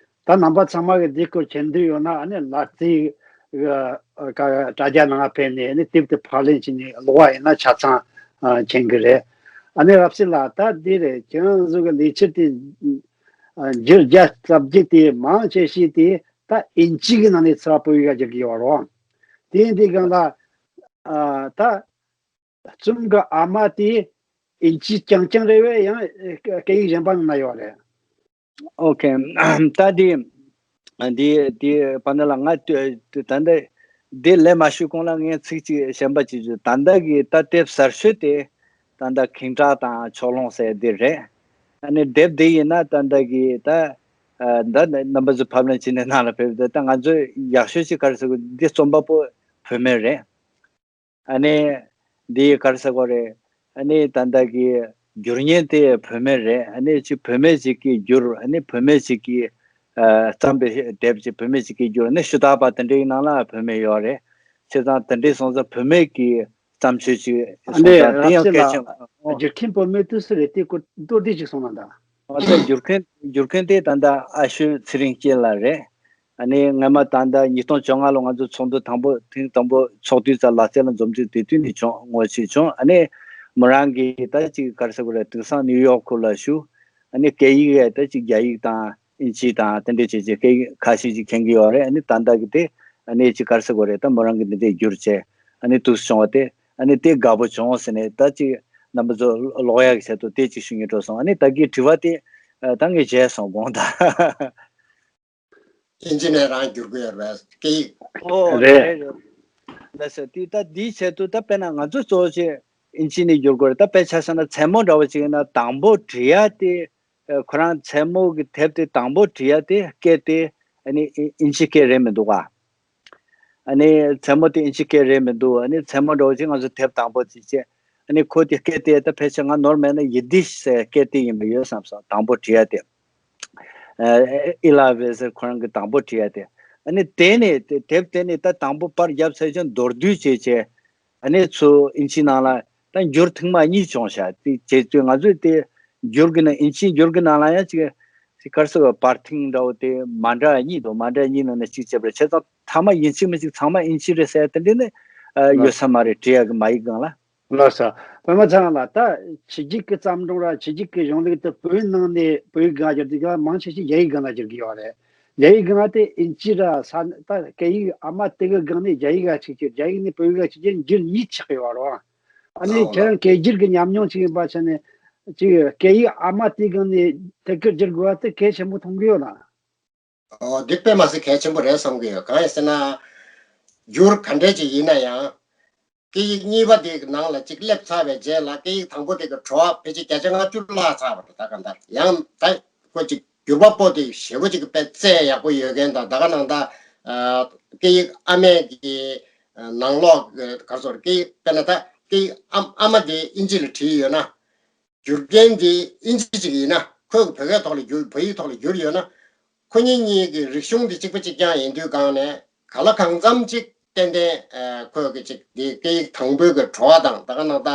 ད་རྣམ་པ་ཚང་མ་གི་འདི་སྐོར་མཁྱེན་འདོད་ཡོད་ན་ཨ་ནི་ལ་རྩེ་གི་ཨ་ཀ་དྲ་རྒྱ་ནང་ཕེབས་ནས་ཨ་ནི་དེབ་དེ་ཕབ་ལེན་བྱས་ནས་ཀློག་པ་ཡིན་ན་ཆ་ཚང་ཨ་མཁྱེན་གི་རེད། ཨ་ནི་རབ་སྲིད་ལགས། ད་འདི་རེད། ཁྱེད་རང་ཚོ་གི་ལས་འཆར་དེ་ཨ་འགྱུར་བརྒྱ་རྩ་བརྒྱད་དེ་མང་ཆེ་ཤོས་དེ་ད་དབྱིན་ཇི་གི་ནང་ནས་ཚུར་བོད་ཡིག་ག་བསྒྱུར་གི་ཡོད་རེད། དེ་ཡིན་དུས་སྒང་ལ་ཨ་ད་བཙུན་མོ་གི་ཨ་མ་དེ་དབྱིན་ཇི་རྐྱང་རྐྱང་རེད་པས། ཡང་སྐད་ཡིག་གཞན་པ་ནང་ན་ཡོད་རེད། ཨོ་ཁེ། ད་འདི་འདི་འདི་པ་ན་ལ་ང་ད་ལྟ་འདི་ལས་མ་ཞུས་གོང་ལ་ངས་ཚིག་གཅིག་གཞན་པ་ཅིག་ཞུ། ད་ལྟ་གི་ད་དེབ་གསར་ཤོས་དེ་ད་ལྟ་ཁེངས་དྲེགས་དང་ཕྱོགས་ལྷུང་ཟེར་འདི་རེད། ཨ་ནི་དེབ་འདི་ཡིན་ན་ད་ལྟ་གི་ད་ད་རྣམ་པ་ཚོ་ཕབ་ལེན་བྱས་ནས་ནང་ལ་ཕེབས། ད་ང་ཚོས་ཡག་ཤོས་ཅིག་ག་རེ་ཟེར་དགོས། འདི་རྩོམ་པ་པོ་བུད་མེད་རེད། ཨ་ནི་འདི་ག་རེ་ཟེར་དགོས་རེད། ཨ་ནི་ད་ལྟ་གི་བསྒྱུར་མཁན་དེ་བུད་མེད་རེད། ཨ་ནི་ཅིག་བུད་མེད་ཅིག་གིས་བསྒྱུར། ཨ་ནི་བུད་མེད་ཅིག་གིས་ཨ་བརྩམས་པའི་དེབ་ཅིག་བུད་མེད་ཅིག་གིས་བསྒྱུར། ཨ་ནི་ཞུ་དག་པ་དེ་འདྲའི་ནང་ལ་བུད་མེད་ཡོད་རེད། བྱས་ཙང་དེ་འདྲའི་སོང་ཙང་བུད་མེད་ཀྱི་བརྩམས་ཆོས་ཅིག་ཨ་ནི་སོང་ཙང་དེ་ཡང་གལ་ཆེན་པོ། ཨོ། བསྒྱུར་མཁན་བུད་མེད་དུ་སུ་རེད། དེ་སྐོར་མདོར་བསྡུས་ཅིག་གསུངས་ན་ད། ཨ་ད་བསྒྱུར་མཁན་བསྒྱུར་མཁན་དེ་ད་ལྟ་ཨ་ཤོད་ཚེ་རིང་སྐྱིད་ལགས་རེད། ཨ་ནི་སྔ་མ་ད་ལྟ་ཉིས་སྟོང་བཅོ་ལྔ་ལོ་ང་ཚོ་ཚོགས་འདུ་དང་པོ་ཐེངས་དང་པོ་ཚོགས་དུས་ཙམ་ལ་རྩེ་ལ་འཛོམས་དུས་དེ་དུས་ནས་བྱུང་ངོ་ཤེས་བྱུང་། ཨ་ནི་མོ་རང་གིས་ད་ཅིག་ག་རེ་ཟེར་དགོས་རེད། དེང་སང་ནིའུ་ཡོག་ཁུལ་ལ་བཞུགས། ཨ་ནི་སྐད་ཡིག་ཡང་ད་ཅིག་རྒྱ་ཡིག་དང་ཨིན་ཇི་དང་དེ་འདྲ་བྱས་བྱས་སྐད་ཡིག་ཁ་ཤས་ཅིག་མཁྱེན་གྱི་ཡོད་རེད། ཨ་ནི་ད་ལྟ་གི་དེ་ཨ་ནི་ཅིག་ག་རེ་ཟེར་དགོས་རེད། ད་མོ་རང་གིས་འདི་འདྲས་བསྒྱུར་བྱས་ཨ་ནི་འདུག་སེ་བྱུང་བ་དེ་ཨ་ནི་དེ་དགའ་པོ་བྱུང་ཟེར་ནས། ད་ཅིག་ རྣམ་པ་ཚོ་ཀློག་ཡག་གི་ཆེད་དུ་དེ་གཅིག་ཞུ་སྙིང་འདོད་སོང་། ཨ་ནི་ད་གིན་དྲི་བ་དེ་ཨ་ད་ངས་བརྗེད་སོང་དགོངས་དག་ཨིན་ཇི་ནས་རང་བསྒྱུར་གི་ཡོད་རེད་པས། སྐད་ཡིག་ཨོ་རེད། རེད་རེད། ལགས་སོ། དེ་ད་འདིའི་ཆེད་དུ་ད་དཔེར་ན་ང་ཚོ་གཙོ་བོ་ཆེ་ཨིན་ཇི་ནས་བསྒྱུར་དགོས་རེད། ད་དཔེ་ཆ་བཞག་ན་མཚན་མོ་འདྲ་བོ་ཅིག་ཡིན་ན་དང་པོ་བྲིས་ཡ་དེ་ཨ་ཁོ་རང་མཚན་མོ་གི་དེབ་དེ་དང་པོ་བྲིས་ཡ་དེ་སྐད་དེ་ཨ་ནི་ཨིན་ཨིན་ཇི་སྐད་རེད་མི་འདུག་ག་ཨ་ནི་མཚན་མོ་དེ་ཨིན་ཇི་སྐད་རེད་མི་འདུག་ཨ་ནི་མཚན་མོ་འདྲ་བོ་ཅིག་ང་ཚོ་དེབ་དང་པོ་ཅིག་བྱས། ཨ་ནི་ཁོ་དེ་སྐད་དེ་ད་ཕལ་ཆེར་ང་ནོར་མེད་ན་ཡི་དིཤ་ཟེར་སྐད་དེ་ཡིན་པ་ཡོད་བསམ་སོང་། དང་པོ་བྲིས་ཡ་དེ། ཨ་ཨི་ལ་ཝེ་ཟེར་ཁོ་རང་གི་དང་པོ་བྲིས་ཡ་དེ། ཨ་ནི་དེ་ནས་དེ་དེབ་དེ་ནས་ད་དང་པོ་པར་བརྒྱབ་ཚར་ཅིང་མདོར་བསྡུས་བྱས་བྱས། ཨ་ནི་ཚུར་ཨིན་ཇིའི་ནང་ལ་ད་འགྱུར་ཐེངས་མ་གཉིས་བྱུང་ཤག་དེ་བྱས་དུས་ང་ཚོས་དེ་འགྱུར་གི་ནང་ཨིན་ཇིའི་འགྱུར་གི་ནང་ལ་ཡང་ཅིག་ཅིག་ག་རེ་ཟེར་བ། བར་ཐེངས་འདྲ་བོ་དེ་མ་འདྲ་གཉིས་འདུག་མ་འདྲ་གཉིས་ནང་ནས་གཅིག་བྱས་པ་རེད། བྱས་ཙང་ཐ་མ་ཡིན་གཅིག་མིན་གཅིག་ཚང་མ་ཨིན་ཇི་རེད་ཟེར་དེ་འདྲ་ནི་ཨ་ཡོད་ས་མ་རེད། བྲིས་ཡག་གི་མ་ཡིག་སྒང་ལ། ལགས་སོ། པད་མ་ཚེ་རིང་ལགས། ད་ཕྱི་རྒྱལ་གྱི་བརྩམས་སྒྲུང་ར་ཕྱི་རྒྱལ་གྱི་གཞུང་ལུགས་དེ་བོད་ནང་ནས་བོད་ཡིག་སྒང་བསྒྱུར་དུས་ཀ་མང་ཆེ་ཤོས་རྒྱ་ཡིག་སྒང་ལ་བསྒྱུར་གྱི་ཡོད་རེད། རྒྱ་ཡིག་སྒང་དེ་ཨིན་ཇི་ར་ས་ད་སྐད་ཡིག་ཨ་མ་དེ་གི་སྒང་ནས་རྒྱ་ཡིག་ལ་གཅིག་གྱུར། རྒྱ་ཡིག་ནས་བོད་ཡིག་ལ་གཅིག་གྱུར་འགྱུར་གཉིས་ཆགས་ཡོད་རེད། ཨ་ནི་ཁྱེད་རང་སྐད་སྒྱུར་གྱི་ཉམས་མྱོང་ཅིག་ཡིན་པ་བྱས་ནས་ཅིག་སྐད་ཡིག་ཨ་མ་དེའི་སྒང་ནས་ཐད་ཀར་བསྒྱུར་དགོས་པ་དེ་གལ་ཆེན་པོ་མཐོང་གི་ཡོད་ལ། ཨོ། འདི་དཔེ་མ་སྲིད་གལ་ཆེན་པོ་རེད་བསམ་གྱི་ཡོད། གང་ཡིན་ཟེར་ན། འགྱུར་ག་འདྲས་ཅིག་ཡིན་ན་ཡང་། སྐད་ཡིག་གཉིས་པ་དེའི་ནང་ལ་ཅིག་སླེབས་ཚར་བའི་རྗེས་ལ་སྐད་ཡིག་དང་པོ་དེ་གི་བྲོ་བ་ཕལ་ཆེར་བརྒྱ་ཆ་ལྔ་བཅུ་བརླག་ཚར་བ་རེད། ད་ག་འདྲ་ཡང་ད་ཁོ་ཅིག་བསྒྱུར་པ་པོ་དེ་ཞེ་པོ་ཅིག་དཔེ་རྩལ་ཡག་པོ་ཡོད་མཁན་དང་། ད་ག་ནང་ད་ཨ་སྐད་ཡིག་ཨ་མའི་གི་ནང་ལོགས་ག་རེ་ཟེར། སྐད་ཡིག་དཔེར་ན་ད་སྐད་ཡིག་ཨ་ཨ་མ་དེ་ཨིན་ཇི་ལ་བྲིས་ཡོད་ན། བསྒྱུར་མཁན་དེ་ཨིན་ཇི་ཅིག་ཡིན་ན། ཁོས་བོད་སྐད་ཐོག་ལ་བསྒྱུར། བོད་ཡིག་ཐོག་ལ་བསྒྱུར་ཡོད་ན། ཁོ་གཉིས་གཉིས་ཀྱི་རིག་གཞུང་དེ་གཅིག་པ་གཅིག་རྐྱང་ཡིན་དུས་སྒང་ནས། ག་ལ་གང་འཚམ་ཅིག་ཏན་ཏན་ཨ་ཁོས་ཀྱི་ཅིག་དེ་སྐད་ཡིག་དང་པོའི་གི་བྲོ་བ་དང་། ད་ག་ནང་ད་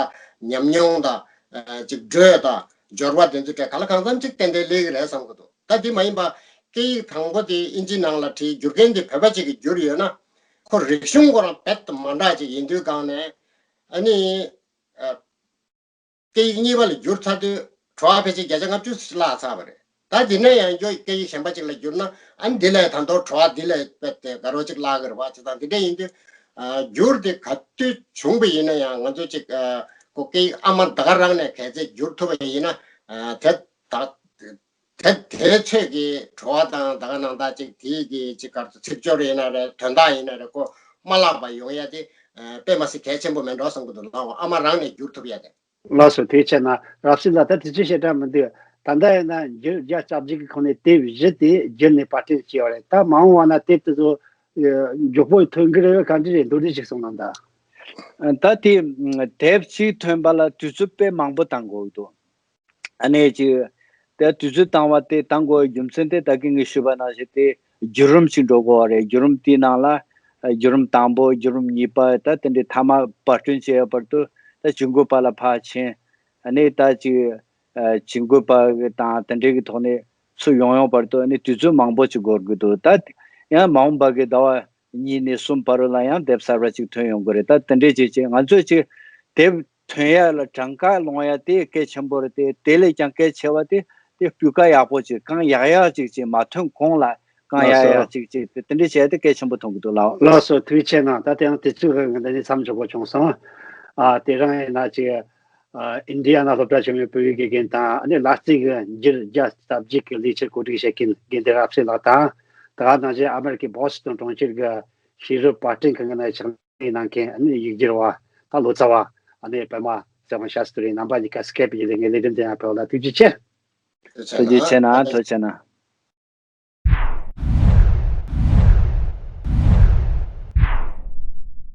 ཉམས་མྱོང་དང་ཨ་ཅིག་འགྲོས་དང་འབྱོར་བ་དེ་ཚོ་གྲས་ག་ལ་གང་འཚམ་ཅིག་ཏན་ཏན་སླེབས་ཀྱི་རེད་བསམ་གྱི་འདུག་ད་དེ་མ་ཡིན་པ་སྐད་ཡིག་དང་པོ་དེ་ཨིན་ཇི་ནང་ལ་བྲིས། བསྒྱུར་མཁན་དེ་བོད་པ་ཅིག་གིས་བསྒྱུར་ཡོད་ན། ཁོ་རིག་གཞུང་ཁོ་རང་རྦད་དེ་མ་འདྲ་ཅིག་ཡིན་དུས་སྒང་ནས། ཨ་ནི་ཨ། སྐད་ཡིག་གཉིས་པ་ལ་བསྒྱུར་ཚར་དུས་བྲོ་བ་ཕལ་ཆེར་བརྒྱ་ཆ་ལྔ་བཅུ་བརླག་ཚར་བ་རེད། ད་དེ་ནས་ཡང་བསྐྱར་སྐད་ཡིག་གཞན་པ་ཅིག་ལ་བསྒྱུར་ན། ཨ་ནི་དེ་ལས་ད་མདོར་བྲོ་བ་དེ་ལས་རྦད་དེ་དགའ་རབ་ཅིག་བརླག་གི་རེད་པ། བྱས་ཙང་དེ་འདྲ་ཡིན་དུས་ཨ་བསྒྱུར་དེ་ག་དུས་བྱུང་བ་ཡིན་ན་ཡང་། ང་ཚོ་ཅིག་ཨ་ཁོ་སྐད་ཡིག་ཨ་མ་ད་ག་རང་ནས་གལ་སྲིད་བསྒྱུར་ཐུབ་པ་ཡིན་ན། ཨ་དེ་ད་དེ་དེ་ཚོད་ཀྱི་བྲོ་བ་དང་། ད་ག་ནང་ད་ཅིག་དེའི་གི་ཅིག་ག་རེ་ཟེར། ཚིག་སྦྱོར་ཡིན་ན་རེད། དོན་དག་ཡིན་ན་རེད། ཁོ་མ་བརླག་པ་ཡོང་ཡ་དེ་ཨ་དཔེ་མ་སྲིད་གལ་ཆེན་པོ་མེད་འགྲོ་བསམ་གྱི་འདུག་ལགས། ཨ་མ་རང་ནས་བསྒྱུར་ཐུབ་ཡ་དེ། ལགས་སོ། དེ་བྱས་ན་རབ་གསལ་ལགས། ད་དུས་ཚོད་ཞེ་དྲག་མི་འདུག་ད་ལྟ་ཡིན་ན་འགྱུར་བརྒྱ་རྩ་བརྒྱད་ཀྱི་ཁོངས་ནས་དེབ་བཞི་དེ་བསྒྱུར་ནས་པར་སྐྲུན་བྱས་པ་རེད། ད་མ་འོངས་པ་ན་དེབ་དེ་ཚོ་ཨ་མགྱོགས་པོ་ཐོན་གྱི་རེད་པས། ག་འདྲ་རེད། མདོར་བསྡུས་ཤིག་གསུངས་གནང་དང་། ད་དེ་དེབ་གཅིག་ཐོན་པ་ལ་དུས་ཚོད་དཔེ་མང་པོ་བཏང་དགོས་འདུག་ཨ་ནི་ཅིག་དེ་དུས་ཚོད་བཏང་བ་དེ་བཏང་དགོས་པའི་རྒྱུ་མཚན་དེ་ད་གིན་ངས་ཞུས་པ་ནང་བཞིན་དེ་བརྒྱུད་རིམ་ཅིག་འགྲོ་དགོས་པ་རེད། བརྒྱུད་རིམ་དེའི་ནང་ལ་ཨ་བརྒྱུད་རིམ་དང་པོ། བརྒྱུད་རིམ་གཉིས་པ། ད་དེ་འདྲའི་མཐའ་མ་པར་སྐྲུན་བྱེད་ཡག་བར་དུ་ད་ཇུས་འགོད་པ་ལ་ཕར་ཕྱིན། ཨ་ནི་ད་ཅིག་ཨ་ཇུས་འགོད་པ་དང་དེ་འདྲའི་གི་ཐོག་ནས་ཚུར་ཡོང་ཡག་བར་དུ་ཨ་ནི་དུས་ཚོད་མང་པོ་ཅིག་འགོར་གི་འདུག་ད་ཡང་མ་འོངས་པ་གི་ཟླ་བ་གཉིས་ནས་གསུམ་བར་ལ་ཡང་དེབ་གསར་པ་ཅིག་ཐོན་ཡོང་གི་རེད། ད་དེ་འདྲའི་ཅིག་ཅིག་ང་ཚོས་ཅིག་དེབ་ཐོན་ཡག་ལ་གྲངས་ཀ་སློང་ཡག་དེ་གལ་ཆེན་པོ་རེད་དེ། དེ་ལས་ཀྱང་གལ་ཆེ་བ་དེ་དེ་སྤུས་ཀ་ཡག་པོ་ཅིག་བསྐང་ཡག་ཡག་ཅིག་ཅིག་མ་ཐོན་གོང་ལ་བསྐང་ལགས་ཡག་ཡག་སོ། ཅིག་ཅིག་དེ་དེ་འདྲ་བྱས་ཏེ་གལ་ཆེན་པོ་མཐོང་གི་འདུག་ལགས། ལགས་སོ། ཐུགས་རྗེ་ཆེ་གནང་། ད་དེ་ཡང་དུས་ཚོད་ཀྱི་འདི་ནས་མཚམས་འཇོག་དགོས་བྱུང་སོང་། ཨ་དེ་རིང་ཡིན་ན་ཅིག་ཨ་ཨིན་ཌི་ཡ་ན་སློབ་གྲྭ་ཆེན་མོའི་བོད་ཡིག་དགེ་རྒན་དང་། ཨ་ནི་ལ་རྩེ་གི་འགྱུར་བརྒྱ་རྩ་བརྒྱད་ཀྱི་ལས་འཆར་གོ་སྒྲིག་བྱེད་མཁན་དགེ་འདུན་རབ་གསལ་ལགས་དང་། ད་ག་ནང་བཞིན་ཨ་མེ་རི་ཀའི་བྷོ་སི་ཊོན་གྲོང་ཁྱེར་གྱི་ཤེས་རབ་པར་སྐྲུན་ཁང་གི་ནང་ཕྱག་ལས་གནང་མཁན། ཨ་ནི་ཡིག་སྒྱུར་བ་ད་ལོ་ཙཱ་བ། ཨ་ནི་པད་མ་ཚེ་དབང་ཤཱ་སྟྲི་རེད། རྣམ་པ་གཉིས་ཀ་སི་ཀེབ་ཡིན་ལས་ངས་ལས་རིམ་དེ་ཡང་ཕེབས་ལ་ཐུགས་རྗེ་ཆེ། ཐུགས་རྗེ་ཆེ་གནང་། ཐུགས་རྗེ་ཆེ་གནང་།